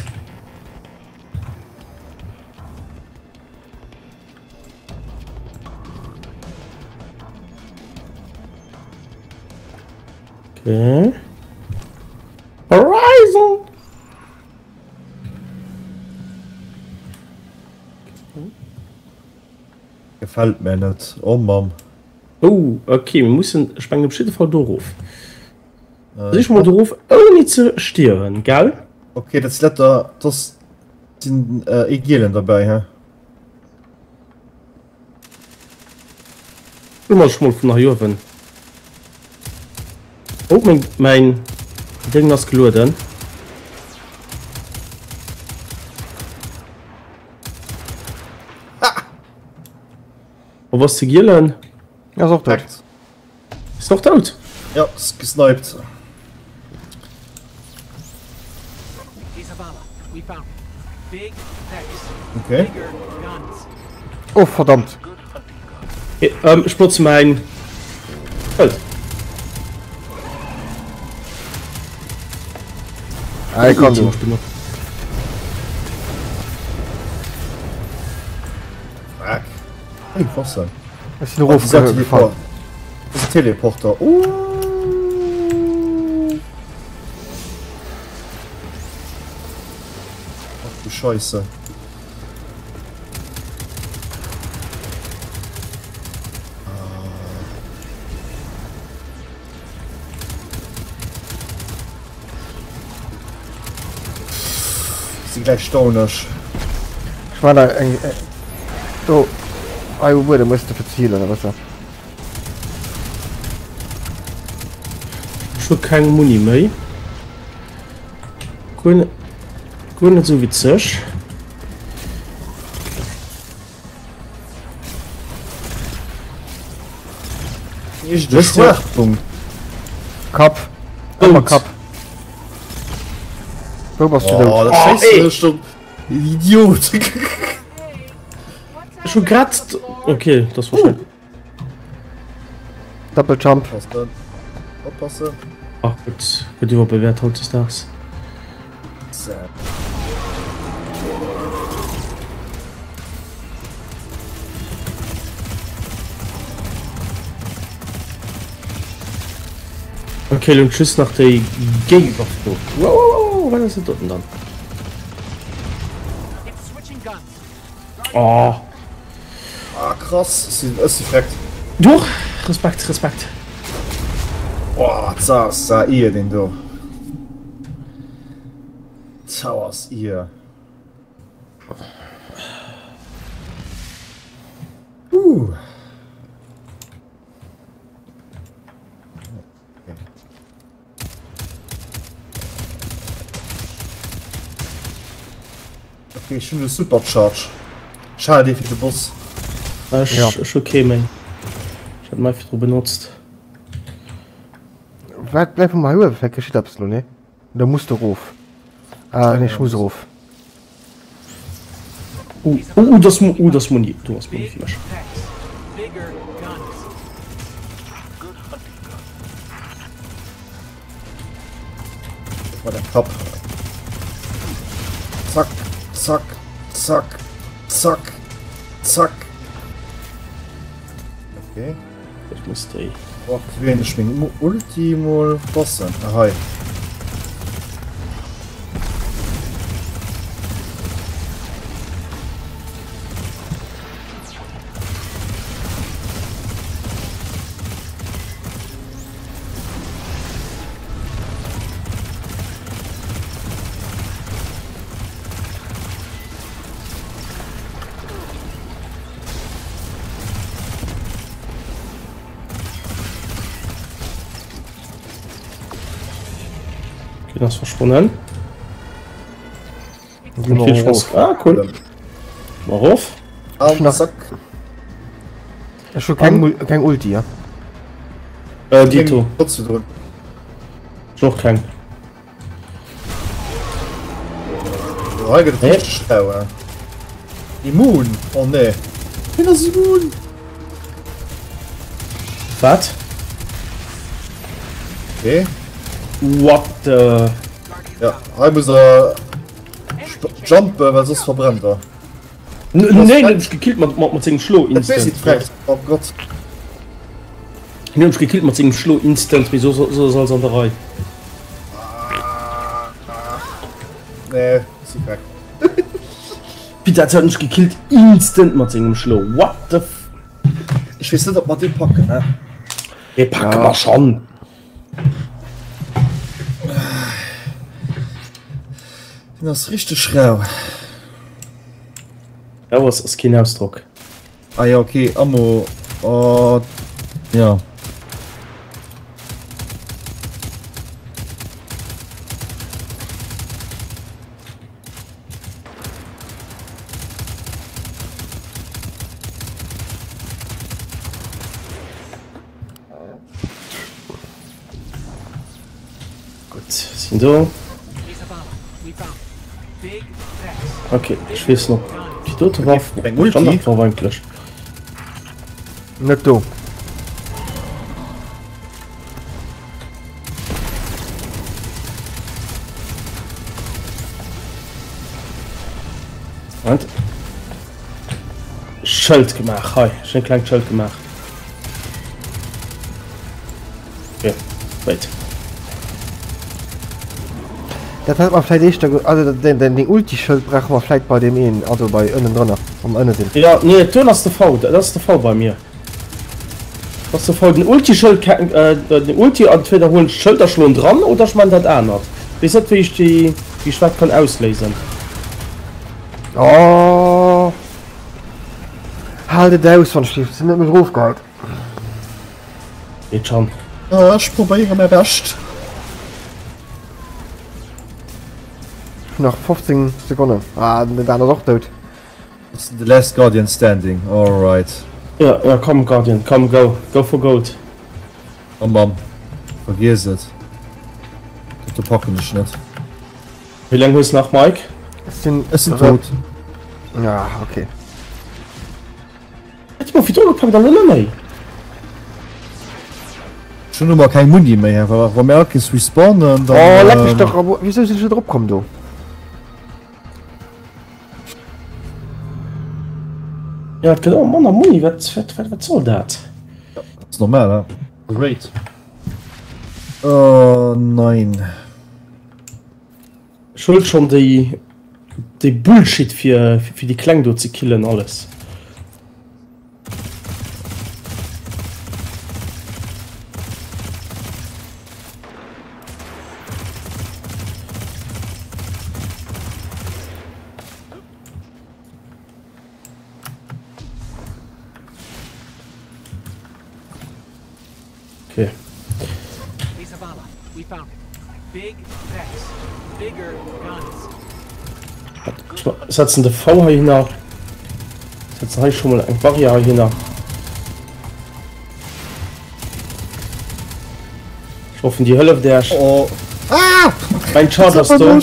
Okay. Horizon! Gefällt mir net. Oh Mann. Oh, okay, mir mussen, ech mengen op jidde Fall do erof. Sich mol do erof, ouni ze stierwen, gell? Okay, dat Letter, das sinn ee Gielen derbäi, he? Hu mer mol vun hei uewen. Oh, meng, mäin Déngen ass gelueden. Wo ass de Gielen? Ass och dout. Ist och dout? Ja, ass gesniped. Okay. Oh verdammt. Ähm, ech benotze mäin Schëld. Ey, komm du. Fuck. Hey, Wasser. Ech sinn erofgefall. Das ist Teleporter. Uh. Ach du Scheiße. Si gleich staunech. Ech war da eng do hei um Buedem muss de fir ze healen e bësse. Ech hu keng Muni méi. Guer net, guer net esou witzeg. De Schwaachpunkt. Kapp. Ëmmer Kapp. Wou bass du dout? Oh, dat schéisst mech do. Idiot. Ech hu grad. Okay, das war schnell. Double Jump. Oppassen. Oppassen. Ach gutt, gëtt iwwerbewäert hautdesdaags. Okay, lo just nach déi Géiwaff do. Wow, wow, wow, wat ass dat doten dann? Oh. Ah, krass, si ech si freckt. Doch, Respekt, Respekt. Oh, za sa ier den do. Zau ass ier. Uh. Okay, ech hunn de Supercharge. Schal dee fir de Boss. Ech Ja. ech hu kee méi. Ech hat mäi virdru benotzt. Wat bleif emol hei uewen, vläicht geschitt eppes elo, nee? Oder muss de erof? Ah nee, ech muss erof. Uh, uh, das, uh, das Muni. Du hast Muni für mich. War der Kapp. Zack, zack, zack, zack, Zack. Okay. Ech muss déi. Wo aktivieren ech meng Ulti mol bossen? Ah, hei. Den ass verschwonnen. Ah, cool. Mal rauf. Zack. Ech hu keng, keng Ulti, ja. Äh, Dito. Och keng. Hei gëtt et richteg Stau, eh? Immun? Oh nee. Hien ass immun! Wat? Okay. What the... Ja, hei muss er jumpen, well soss verbrennt er. Neen, en huet mech gekillt mat, mat, mat sengem Schlo instant. Oh Gott. En huet mech gekillt mat sengem Schlo instant, mee soss ass alles an der Rei. Nee, si weg. Bitte, dat huet mech gekillt instant mat sengem Schlo. What the f... Ech weess net, ob mer dee packen, ne? Dee packe mer schonn. Deen ass richteg rau. Rau ass ass keen Ausdrock. Ah ja okay, Ammo, oh ja. Gutt, sinn do. Okay, ech weess noch déi dote Waff. Eng Ulti? Standardwaff eigentlech. Net do. Moment. Schëld gemaach, hei, ech hunn e klengt Schëld gemaach. Okay, wait. Dat hätt mer vläit éischter ge-, also den, den, deng Ulti-Schëld brauche mer vläit bei deem een, also bei ënnen drënner, wou mer ënne sinn. Ja, nee, do ass de V, dat ass de V bei mir. Dat ass de V, den Ulti-Schëld, äh, den Ulti, entweder huelen ech d'Schëld a schloen dran, oder ech man dat anert. Weess net, wéi ech déi, wéi ech wat kann ausléisen. Oh! Haalt et aus, wann ech sinn net méi erofgeheit. Geet schon. Ech probéiere mäi Bescht. Nach 15 Sekonnen. Ah, den Dan ass och dout. The last Guardian standing, alright. Ja, ja, komm Guardian, komm, go, go for gold. Bam, bam. Vergiess et. Dat do packen ech net. Wéi laang hues nach Mike? Ech sinn Ech sinn tot. Ah, okay. Hätt mer virdru gepackt an elo net méi. Ech hunn ëmmer keng Muni méi, wa wa mir all kees respawnen, dann. Oh, leck mech dach, wéisou sinn ech net eropkomm do? Ja, et gëtt ëmmer manner Muni, wat wat wat wat soll dat? Ass normal, he? Great. Oh nein. Ech huel schon déi déi Bullshit fir fir déi kleng do ze killen alles. Okay. Setzen de V hei hinner. Setzen hei schon mal eng Barriere hei hinner. Ich hoffen, die hëlleft Iech. Oh. Ah! Mein Charger ass do.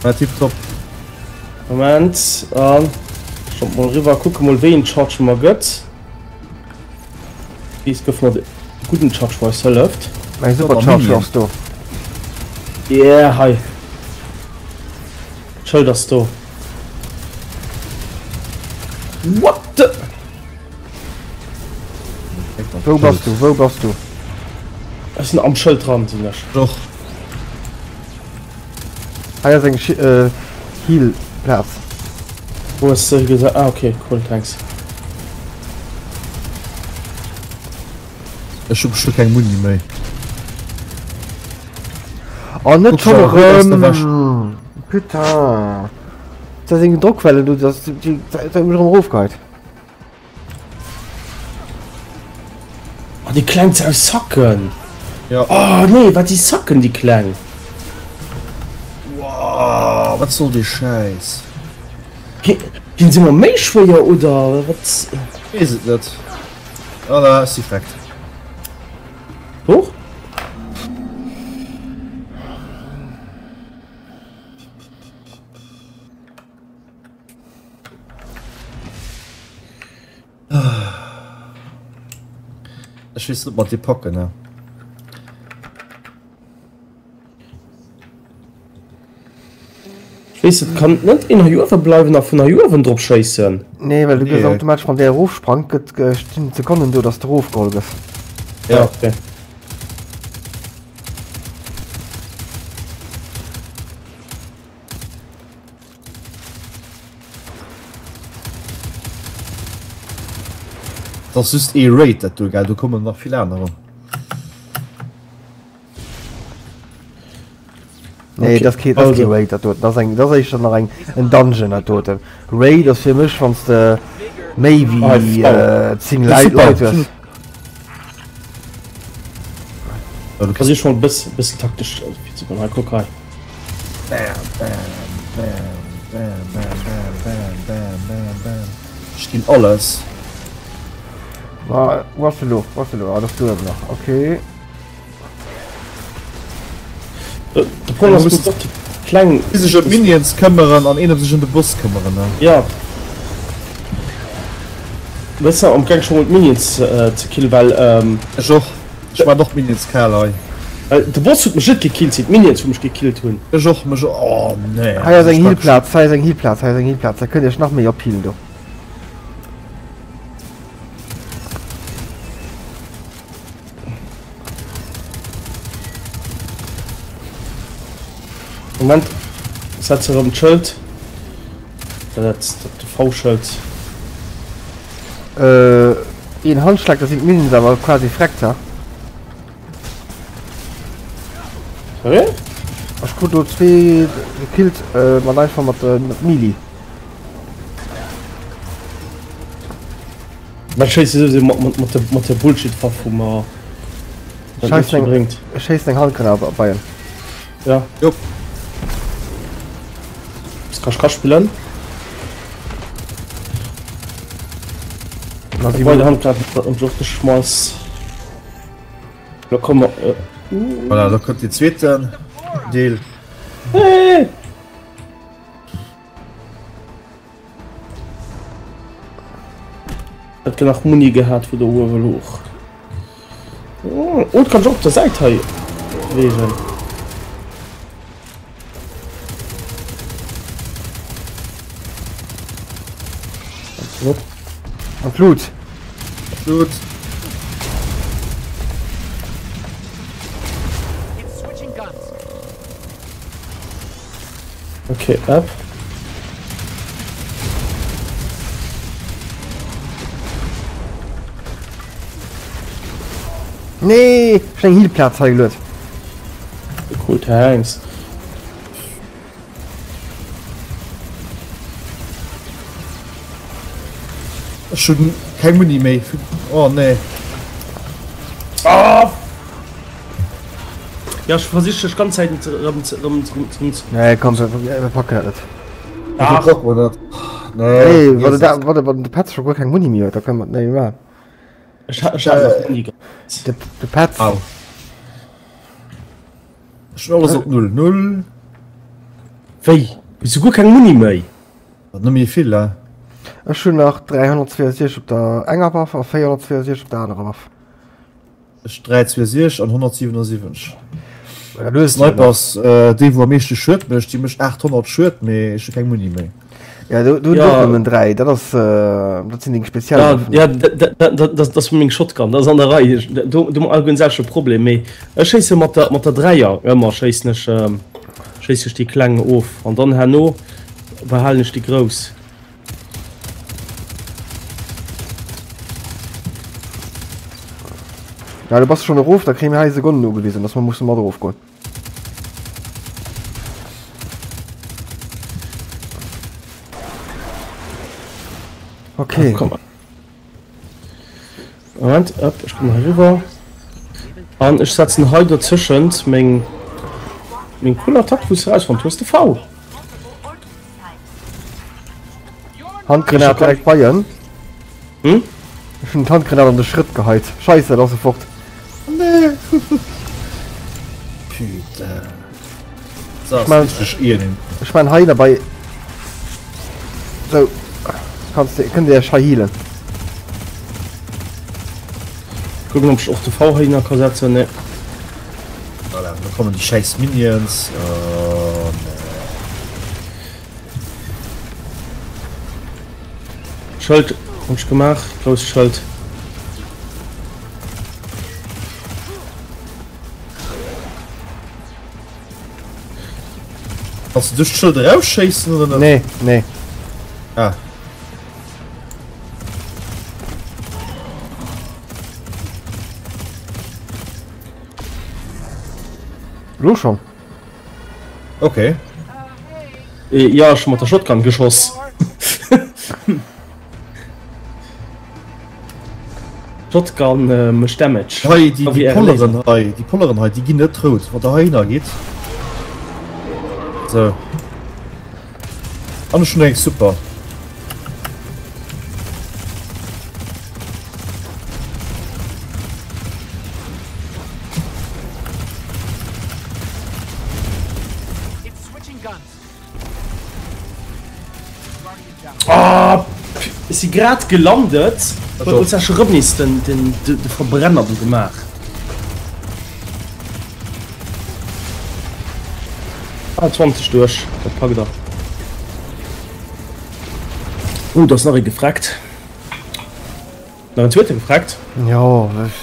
Ja, tipptopp. Moment, an schon mal rüber gucke mal wéi en Charge mer gëtt. Bis gouf mer de gudden Charge wou eis hëlleft. Mäi Supercharger ass do. Yeah, hei. D'Schëld ass do. What the? Wou bass du? Wou bass du? Ech sinn am Schëld dran, sinn ech. Doch. Hei ass eng Heal Plaz. Wou hues de gesa? Ah ok, cool, thanks. Ech hu bestimmt keng Muni méi. Oh net schon erëm! Putain! Dat ass eng Drockwelle do, dat huet mech erëm erofgeheit. Oh, déi kleng ze aus Sacken! Ja. Oh nee, wat déi Sacken, déi kleng! Wow, wat soll dee Schäiss? Ginn se ëmmer méi schwéier oder wat? Weess et net. Voilà, ech si vreckt. Huch. Ech weess net mat dir packen ne. Ech weess et kann net een hei uewe bleiwen a vun hei uewen drop schéissen. Nee well du gëss automatesch wann der erofsprangt gëtt stinn d'Sekonnen do dass de erofgeholl gëss. Ja okay. Dat ass just ee Raid dat do gell, do kommen nach vill anerer. Nee, okay. dat ass kee, dat ass kee Raid dat doten. Dat ass eng, dat ass éischter nach eng en Dungeon dat doten. Raid ass fir mech wann s de méi wéi äh, 10 Leit Leit hues. Also ich schon bis bisschen taktisch äh, guck hei. Bam, bam, bam, bam, bam, bam, bam, bam, bam, bam. Ech ginn alles. Wa, wo ass de lo? Wo ass de lo? Ah, das du nach. Okay. De Problem ass, dass déi kleng. Déi sech ëm d'Minions këmmeren an een ëm sech ëm de Boss këmmeren, ne? Ja. Weess de, am gaang scho mol d'Minions ze killen, well. Ech och. Ech maan och d'Minions kal hei. Well de Boss huet mech net gekillt, si d'Minions wou mech gekillt hunn. Ech och, mech och. Oh nee. Hei ass eng Healplaz, hei ass eng Healplaz, hei ass eng Healplaz, da kënnt iech nach méi ophealen do. Moment, setze erëm d'Schëld. Dat dat V-Schëld. Äh, een Handschlag, da sinn d'Minions awer quasi freckt, ha? Sorry? Ech krut do zwee gekillt, äh, mat einfach mat, äh, mat Melee. Mä schéisse souwisou mat, mat, mat der, mat der Bullshit-Waff, wou mer dat net Scheiss vill eng, bréngt. ech schéissen eng Handgranat op bei en. Ja. Jop. Das kann ich ka spillen. Na, si Bei der Handgranat und och geschmass. Da komm mer. Äh, Voilà, da kommt den zweeten Deel. hey! Hätt gär nach Muni gehat wou do uewe louch. Oh, et kann sech op der Säit hei beweegen. An d'Lut. D'Lut. Okay, up. Nee, ech hun eng Healplaz hei geluet. Cool, thanks. Ech hun keng Muni méi. Oh nee. Ah! Ja, ech versich dech ganz Zäit rëm rëm rëm ze. Nee, komm, wir packen dat net. Ach. Packen wir dat. Nee, Nee, wann de, wann de, de Petz scho guer keng Muni méi huet, da kënne mer et net méi maachen. Ech hat, ech hat nach Muni gehat. De, de Petz. Au. Ech hunn alles op Null. Null. Wéi? Hues du guer keng Muni méi? Net méi vill, he? Ech hunn nach 362 op der enger Waff a 462 op der anerer Waff. Ech 362 an 177. Ja, du hues Sniper ass äh, dee wou am meeschte Schued mécht, déi mécht 800 Schued, mee ech hu keng Muni méi. Ja, do, do ja. nëmmen 3, dat ass äh, dat sinn deng speziell. Ja, ja dat ass meng Shotgun, dat ass an der Rei. Do do all selche Problem méi. Ech schéisse mat der mat der Dräier ëmmer schéissen ech ähm, schéiss ech déi kleng of an dann herno behalen ech déi grouss. Ja, du bass schon erof, da kréie mir hei Sekonnen ugewisen, dass mer musse mat erofgoen. Okay. Ach, komm. Moment, up, ich komme hier rüber. An ich setzen hei dazwischen meng meng cool Attack, wo raus von du V. Handgranat direkt bei en. Hm? Ech hunn d'Handgranat an de Schrëtt geheit. Scheisse, dat ass e fort. Nee. Putain. So, Ich mein- richtig irren. Ech mein hei dabei. So. Kannst du, könnt ihr iech hei healen. Gucken, ob ich och de V hei nach kann setzen. Nee. Voilà, da kommen die scheiß Minions. Oh, nee. Schëld hunn ech gemaach, grousst Schëld. Kanns du duerch d'Schëld erausschéissen oder net? Nee, nee. Ah. Lo schon? Okay. Ja, ech hu mat der Shotgun geschoss. Shotgun mécht Damage. Hei, déi, déi Polleren hei, déi Polleren hei, déi ginn net rout, wann der heihinner gitt. So. An ech hunn eng super. Oh, ech si grad gelandet. Huet ons ja rëm nees den, den, de, de Verbrenner do gemaach. Ah, 20 duerch, dat packt er. Oh, da ass nach ee gefreckt. Nach en zweete gefreckt. Jo, ech.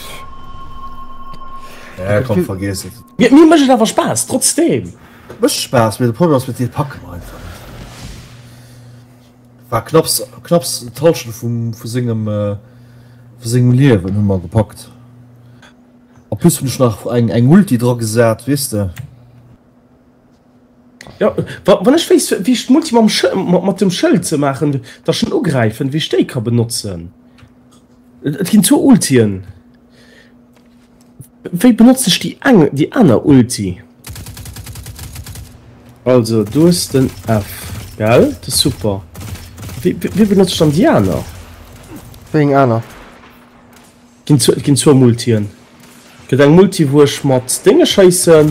Ja, komm, vergiss et. Mir, mir mécht et awer Spaass, trotzdem. Mécht Spaass, mee de Problem ass, mir packe mer einfach net. War knapps, knapps d'Halschent vum, vu sengem, vu sengem Liewen hu mer gepackt. En plus hunn ech nach eng, eng Ulti dra gesat, weess de. Jo, wa, wann ech wéisst, wéi ech d'Multi mam Schë, mat dem Schëld ze maachen, da schon ugräifen, wéi ech déi ka benotzen. Et, et ginn zwou Ultien. Wéi benotzt ech déi eng, déi aner Ulti? Also do ass den F, gell? Dat ass super. Wéi, wéi benotzt ech dann déi aner? Wéi eng aner? Ginn zwou, et ginn zwou Multien. Gëtt eng Multi wou ech mat Dénge schéissen.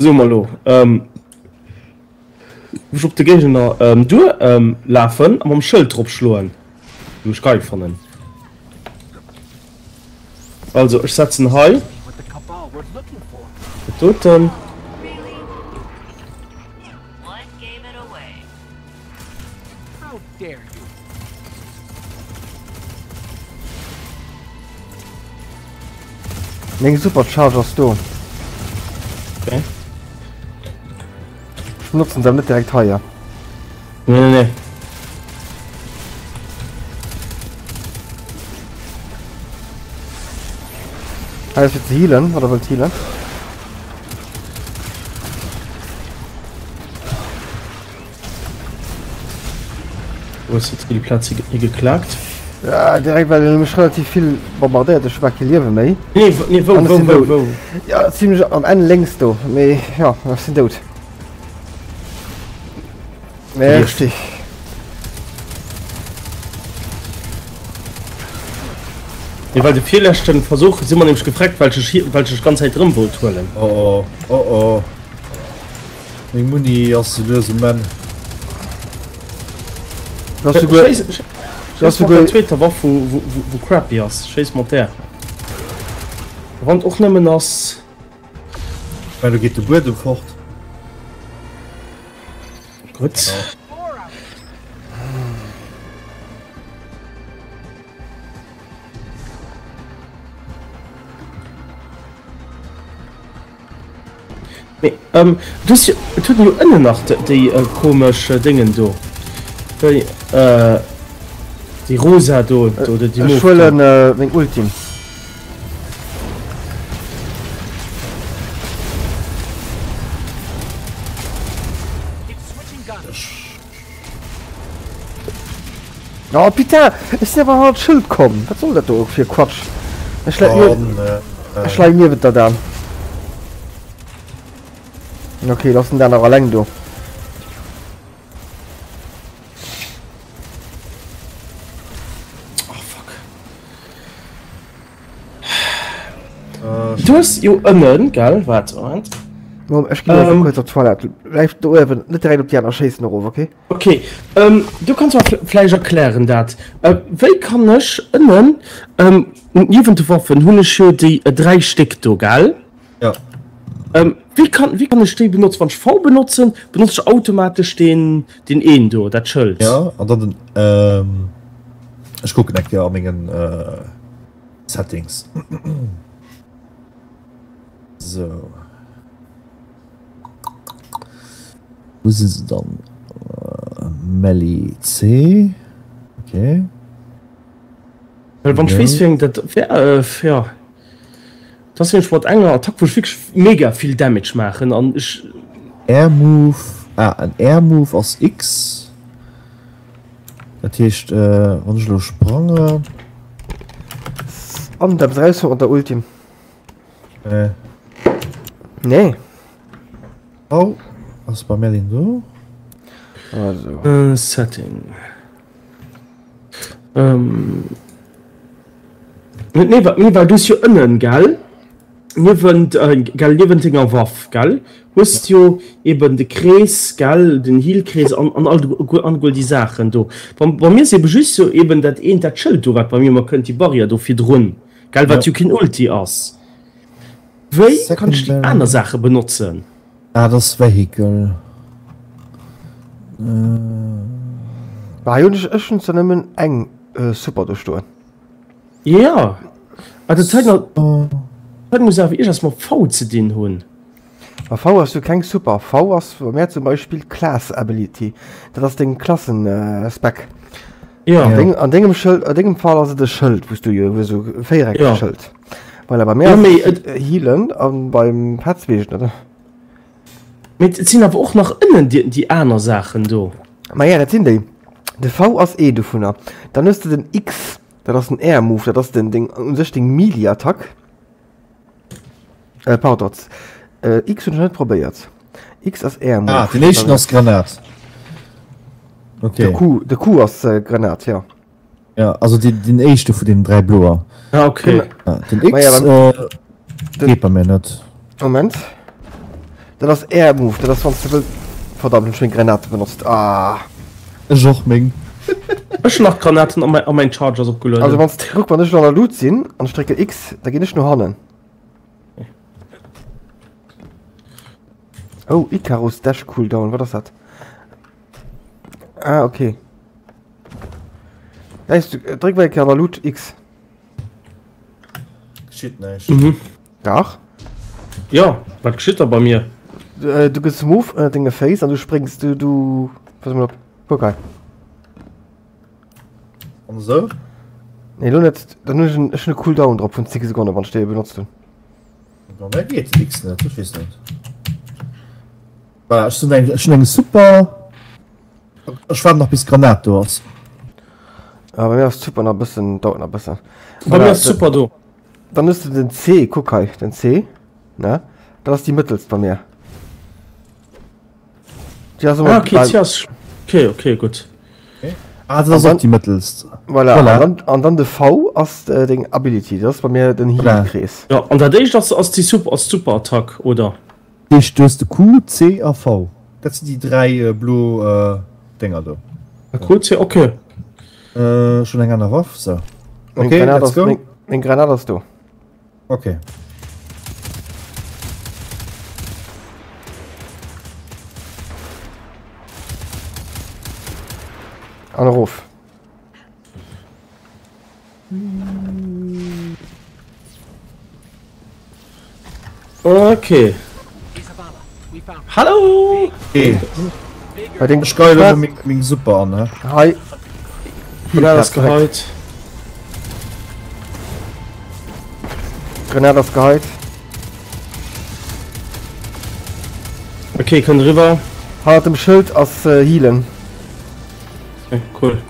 Soe mer elo, wou ech op de Géigner duer lafen a mam Schëld drop schloen. Wou ech geil fannen. Also ech setzen hei dat doten. Meng Supercharge ass do. Okay. Ech benotzen se net direkt hei. Nee, nee, nee. Hei ass fir ze healen, wann der wëllt healen. Wo hues de déi Plaz higeklaakt? Ja, direkt well en mech relativ vill bombardéiert, ech hu bal kee Liewe méi. Nee, nee, wou, wou, wou, wou? Ja, zimlech am Enn lénks do, mee ja, ech sinn dout. Merci. Nee, well de virleschten Versuch si mer nämlech gefreckt, well ech well ech ganz Zäit rëm wollt huelen. Oh oh, oh oh. Meng Muni ass sou lues um Enn. Du hast souguer, du hast souguer zweeter Waff wou, wou, wou crappy ass. Schéiss mat där. Wann och nëmmen ass. Well do geet de Buedem fort. Gutt. Mee ähm, du hues jo, et huet een jo ënnen nach déi komesch Déngen do, déi äh, déi rosa do, oder déi Ech mof do. huelen meng Ultim. Oh putain, ech sinn awer hannert d'Schëld komm. Wat soll dat do fir Quatsch? Ech leien Oh, niewent, ech leien niewent der Dan. Okay, lass den Dan awer alleng do. Oh fuck. Du hues jo ënnen, gell? Waart, Moment. Mom, ech ginn einfach kuerz op d'Toilette. Bleif do uewen, net direkt op déi aner schéissen erof, okay? Ok, du kanns mer vläicht erklären dat. Wéi kann ech ënnen, niewent de Waffen hunn ech jo déi 3 Stéck do, gell? Jo. Wéi kann, wéi kann ech déi benotzen? Wann ech V benotzen, benotze ech automatesch deen, deen een do, dat Schëld? Jo, an dann den, ech kucken eng Kéier a mengen Settings. Sou. Wou si se dann? Melli C. Okay. Well wann ech weess wéi eng dat wär, jo. Dat ass nämlech mat enger Attack wou ech wierklech mega vill Damage maachen an ech. Air Move, ah en Air Move ass X. Dat heescht wann ech elo sprange. An dat raus mat der Ultim. Nee. Nee. Oh, ass bei Merlin do? Also. Äh, Setting. Ähm. Nee, wa nee, well du hues jo ënnen, gell? Niewent, äh, gell, niewent denger Waff, gell? Hues jo eben de Krees, gell, den Heal-Krees an, an all, all déi Saachen do. Bei, bei mir ass eben just so eben dat eent, dat Schëld do, wat bei mir ëmmer kënnt, déi Barrière do virdrun. Gell, wat jo keen Ulti ass. Wéi kann ech déi aner Saache benotzen? Ah, dat ass Vehicle. Bah, hei hunn ech, ech hunn zwar nëmmen eng Super do stoen. Jo, ah dat hei, dat muss awer iergendeppes mat V ze dinn hunn. Bei V ass jo keng Super. V ass bei mär zum Beispill Class Ability. Dat ass deng Klassen-Spec. Ja. An, deng, an dengem Schëld, an dengem Fall ass et e Schëld, wou du jo esou e véiereckegt Ja. Schëld. Voilà, bei mär Ja, ass mee et et- Healen an beim Petz weess ech net. Mee et sinn awer och nach ënnen déi, déi aner Saachen do. Ma ja, dat sinn déi. De V ass ee dovunner. Dann hues de den X, dat ass den Air Move, dat ass den, deng, u sech deng Melee-Attack. Äh, pardon. Äh, X hunn ech net probéiert. X ass Air Ah, den éischten ass Granat. Okay. De Q, de Q ass äh, Granat, ja. Ja, also den, den éischte vun den dräi bloer. Ah, okay. Ja, den X ja, äh, den, geet bei mir net. Moment. Dat ass Air Move, dat ass wann du wëll. Verdammt, hunn ech meng Granate benotzt. Ah. Ech och meng. Ech hunn nach Granaten an mein, mein Charge ass opgelueden. Also wann guck, wann ech an der Loot sinn an ech drécke X, da ginn ech no hannen. Oh, Icarus Dash Cooldown, wat ass dat? Ah, okay. Weißt du, dréck mal an der Loot X. Geschitt näischt. Mhm. Dach. Ja, wat geschitt da bei mir? Du, äh, du gëss Move ënner denge Féiss an du spréngs, du, du, pass mol op, kuck hei. An esou? Nee, lo net, dann hunn ech en, ech hunn e Cooldown drop vun 10 Sekonnen, wann ech déi benotzt hunn. Bei mir geet den X net, ech weess net. Voilà, ech hunn eng, ech hunn eng super. Ech waarden nach bis d'Granat do ass. Ah, bei mir ass d'Super nach e bëssen, dauert nach e bëssen. Bei mir Voilà, ass d'Super do. Dann hues de den C, kuck hei, den C, ne? Dat ass déi mëttelst bei mir. Déi ass ëmmer Ah, okay, bei- C ass. Okay, okay, gutt. Ah, dat ass An och déi mëttelst. Voilà, Voilà. An, dann, an dann de V ass äh, deng Ability, dat ass bei mir den Voilà. Heal-Krees. Ja, an dat éischt ass, ass déi Super, ass d'Superattack, oder? Heescht, du hues de Q, C a V. Dat sinn déi dräi blo Dénger do. Q, C, okay. Ech hunn eng aner Waff, sou. Meng Okay, Granat let's ass, go. meng, meng Granat ass do. Okay. An erof. Okay. Hallo! Hey. Bei den Ech geil elo meng, meng Super an, ne? Hei. Granat ass geheit. Granat ass geheit. Okay, kënnt eriwwer. Hannert dem Schëld ass äh, healen. Okay, cool.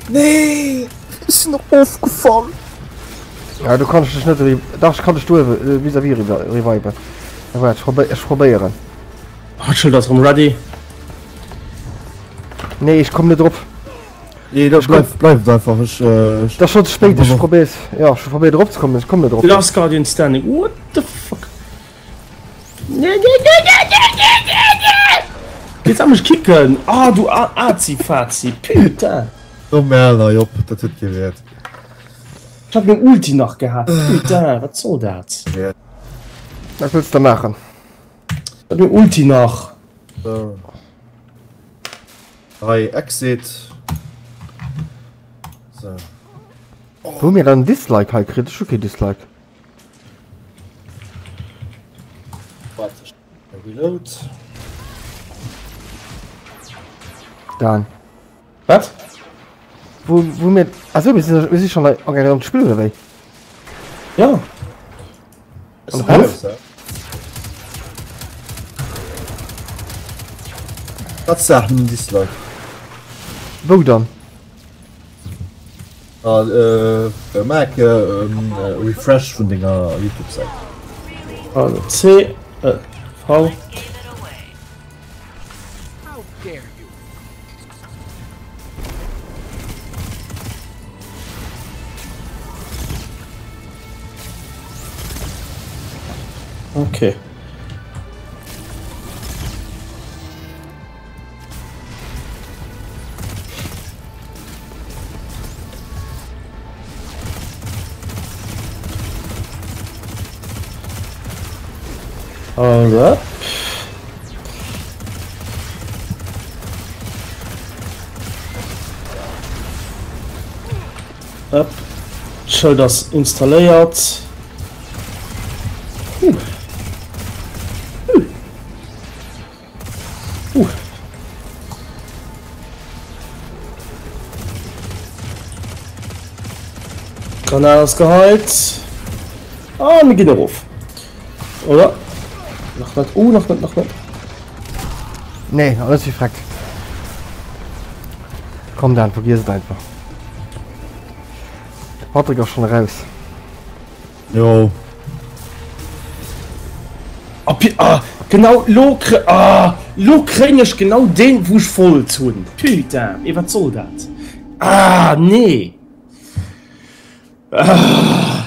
Nee, ech sinn och ofgefall. Ja, du kannst dich net Dach ich kann dich du äh, vis-à-vis reviven. Ja, warte, ich, probi ich probéieren. Ah, d'Schëld ass rëm ready. Nee, ich komm net drop. Nee, dat bleift, bleift einfach. Ech, äh, ech, Das schon ze spéit, ech probéiers. Ja, ech probéier drop ze kommen, ech komm net drop. Last Guardian Standing. What the fuck? Nee, nee, nee, nee, nee, nee, nee, nee. Geht's an mech kicken? Ah, du Azi-Fazi. Putain. Komm, Merl, hei op, dat huet kee Wäert. Ich hab meng Ulti nach gehat. Putain, wat soll dat? Wat wëlls de maachen? Ich hab meng Ulti nach. So. Hei, Exit. So. Wou mir dann Dislike hei kritt? Ech hu kee Dislike. Warte, Reload. Dan. Wat? Wou, wou mir... Achso, mir sinn, mir si schon hei agaang am Spill, oder wéi? Ja. An raus? Wat Sachen Dislike? Wou dann? Ah, äh, Mac, äh, ähm, Refresh vun denger YouTube-Säit. Also C, äh, V. Okay. Also. Up. D'Schëld ass installéiert. Huh. Huh. Huh. Granat ass geheit. Ah, mir ginn erof. Oder? Nach net. Oh, nach net, nach net. Nee, alles gefreckt. Komm Dan, vergiess et einfach. De Patrick ass schon raus. Jo. Ah, pi ah, genau lo kr ah, lo kréien ech genau deen, wou ech wollt hunn. Putain, ee wat soll dat? Ah, nee. Ah.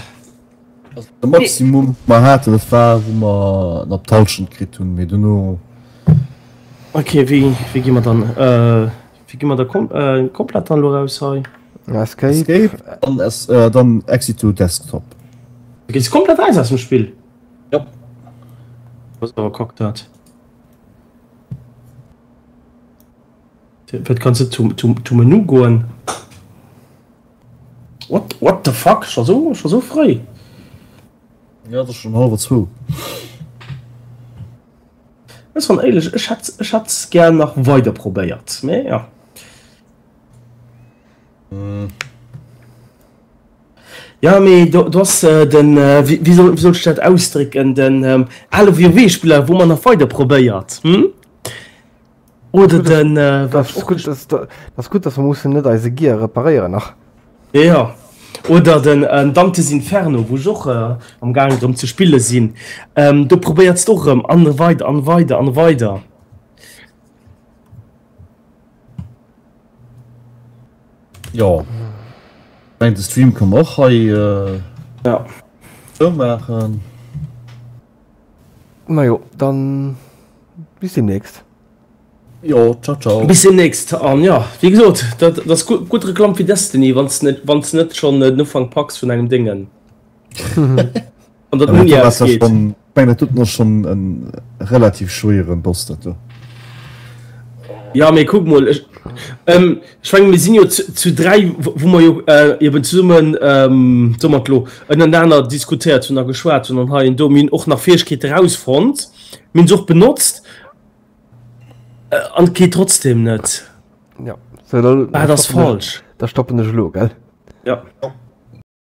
De Maximum mer haten, dat war wou mer en op d'Hallschent kritt hunn, mee dono. Ok, wéi wéi gi mer dann äh, wéi gi mer da kom äh, komplett dann lo raus hei? Escape. Escape, dann, es, äh, dann Exit to Desktop. Du gees komplett raus aus dem Spill? Ja. Das ass awer kack dat. Wat kanns du to, to, to Menu goen? What, what the fuck? Scho so, scho so fréi? Ja, et ass schon hallwer zwou. Ech wann éierlech, ech hätt, ech hätt gär nach weider probéiert, mee ja. Mm. Ja, mee do, do ass äh, den, äh, wéi, wéi soll, wéi soll ech dat ausdrécken, den ähm, ale WoW-Spiller, wou man nach weider probéiert, hm? Oder den, äh, Das ist gut, das, das ist gut, dass wir mussen net eise Gear reparéieren nach. Ja. Oder den äh, Dante's Inferno, wou ech och äh, am Gaang drëm ze spille sinn. Ähm, do probéierts du och rëm an weider an weider an weider. Jo. Ech mengen de Stream kann och hei äh, ja. zou maachen. Majo, dann bis demnächst. Jo, ciao ciao. Bis demnächst. An ja, wéi gesot, dat, dat ass gutt, gutt Reklamm fir Destiny, wann s net, wann s net schonn den Ufank packs vun engem Déngen. An dat ouni ass geet. Ech mengen dat doten ass schonn en relativ schwéieren Boss dat do. Ja mee kuck mol, ech ähm, ech mengen mir sinn jo zu, zu 3 wou mer jo äh, eben zesummen ähm, soe mer et lo, ënnernaner diskutéiert hunn a geschwat hunn an hei an do. Mir hunn och nach Fäegkeete rausfonnt, mir hunn se och benotzt äh, an et geet trotzdem net. Ja, so, da, Wat ass falsch? Da stoppen ech elo, gell? Ja.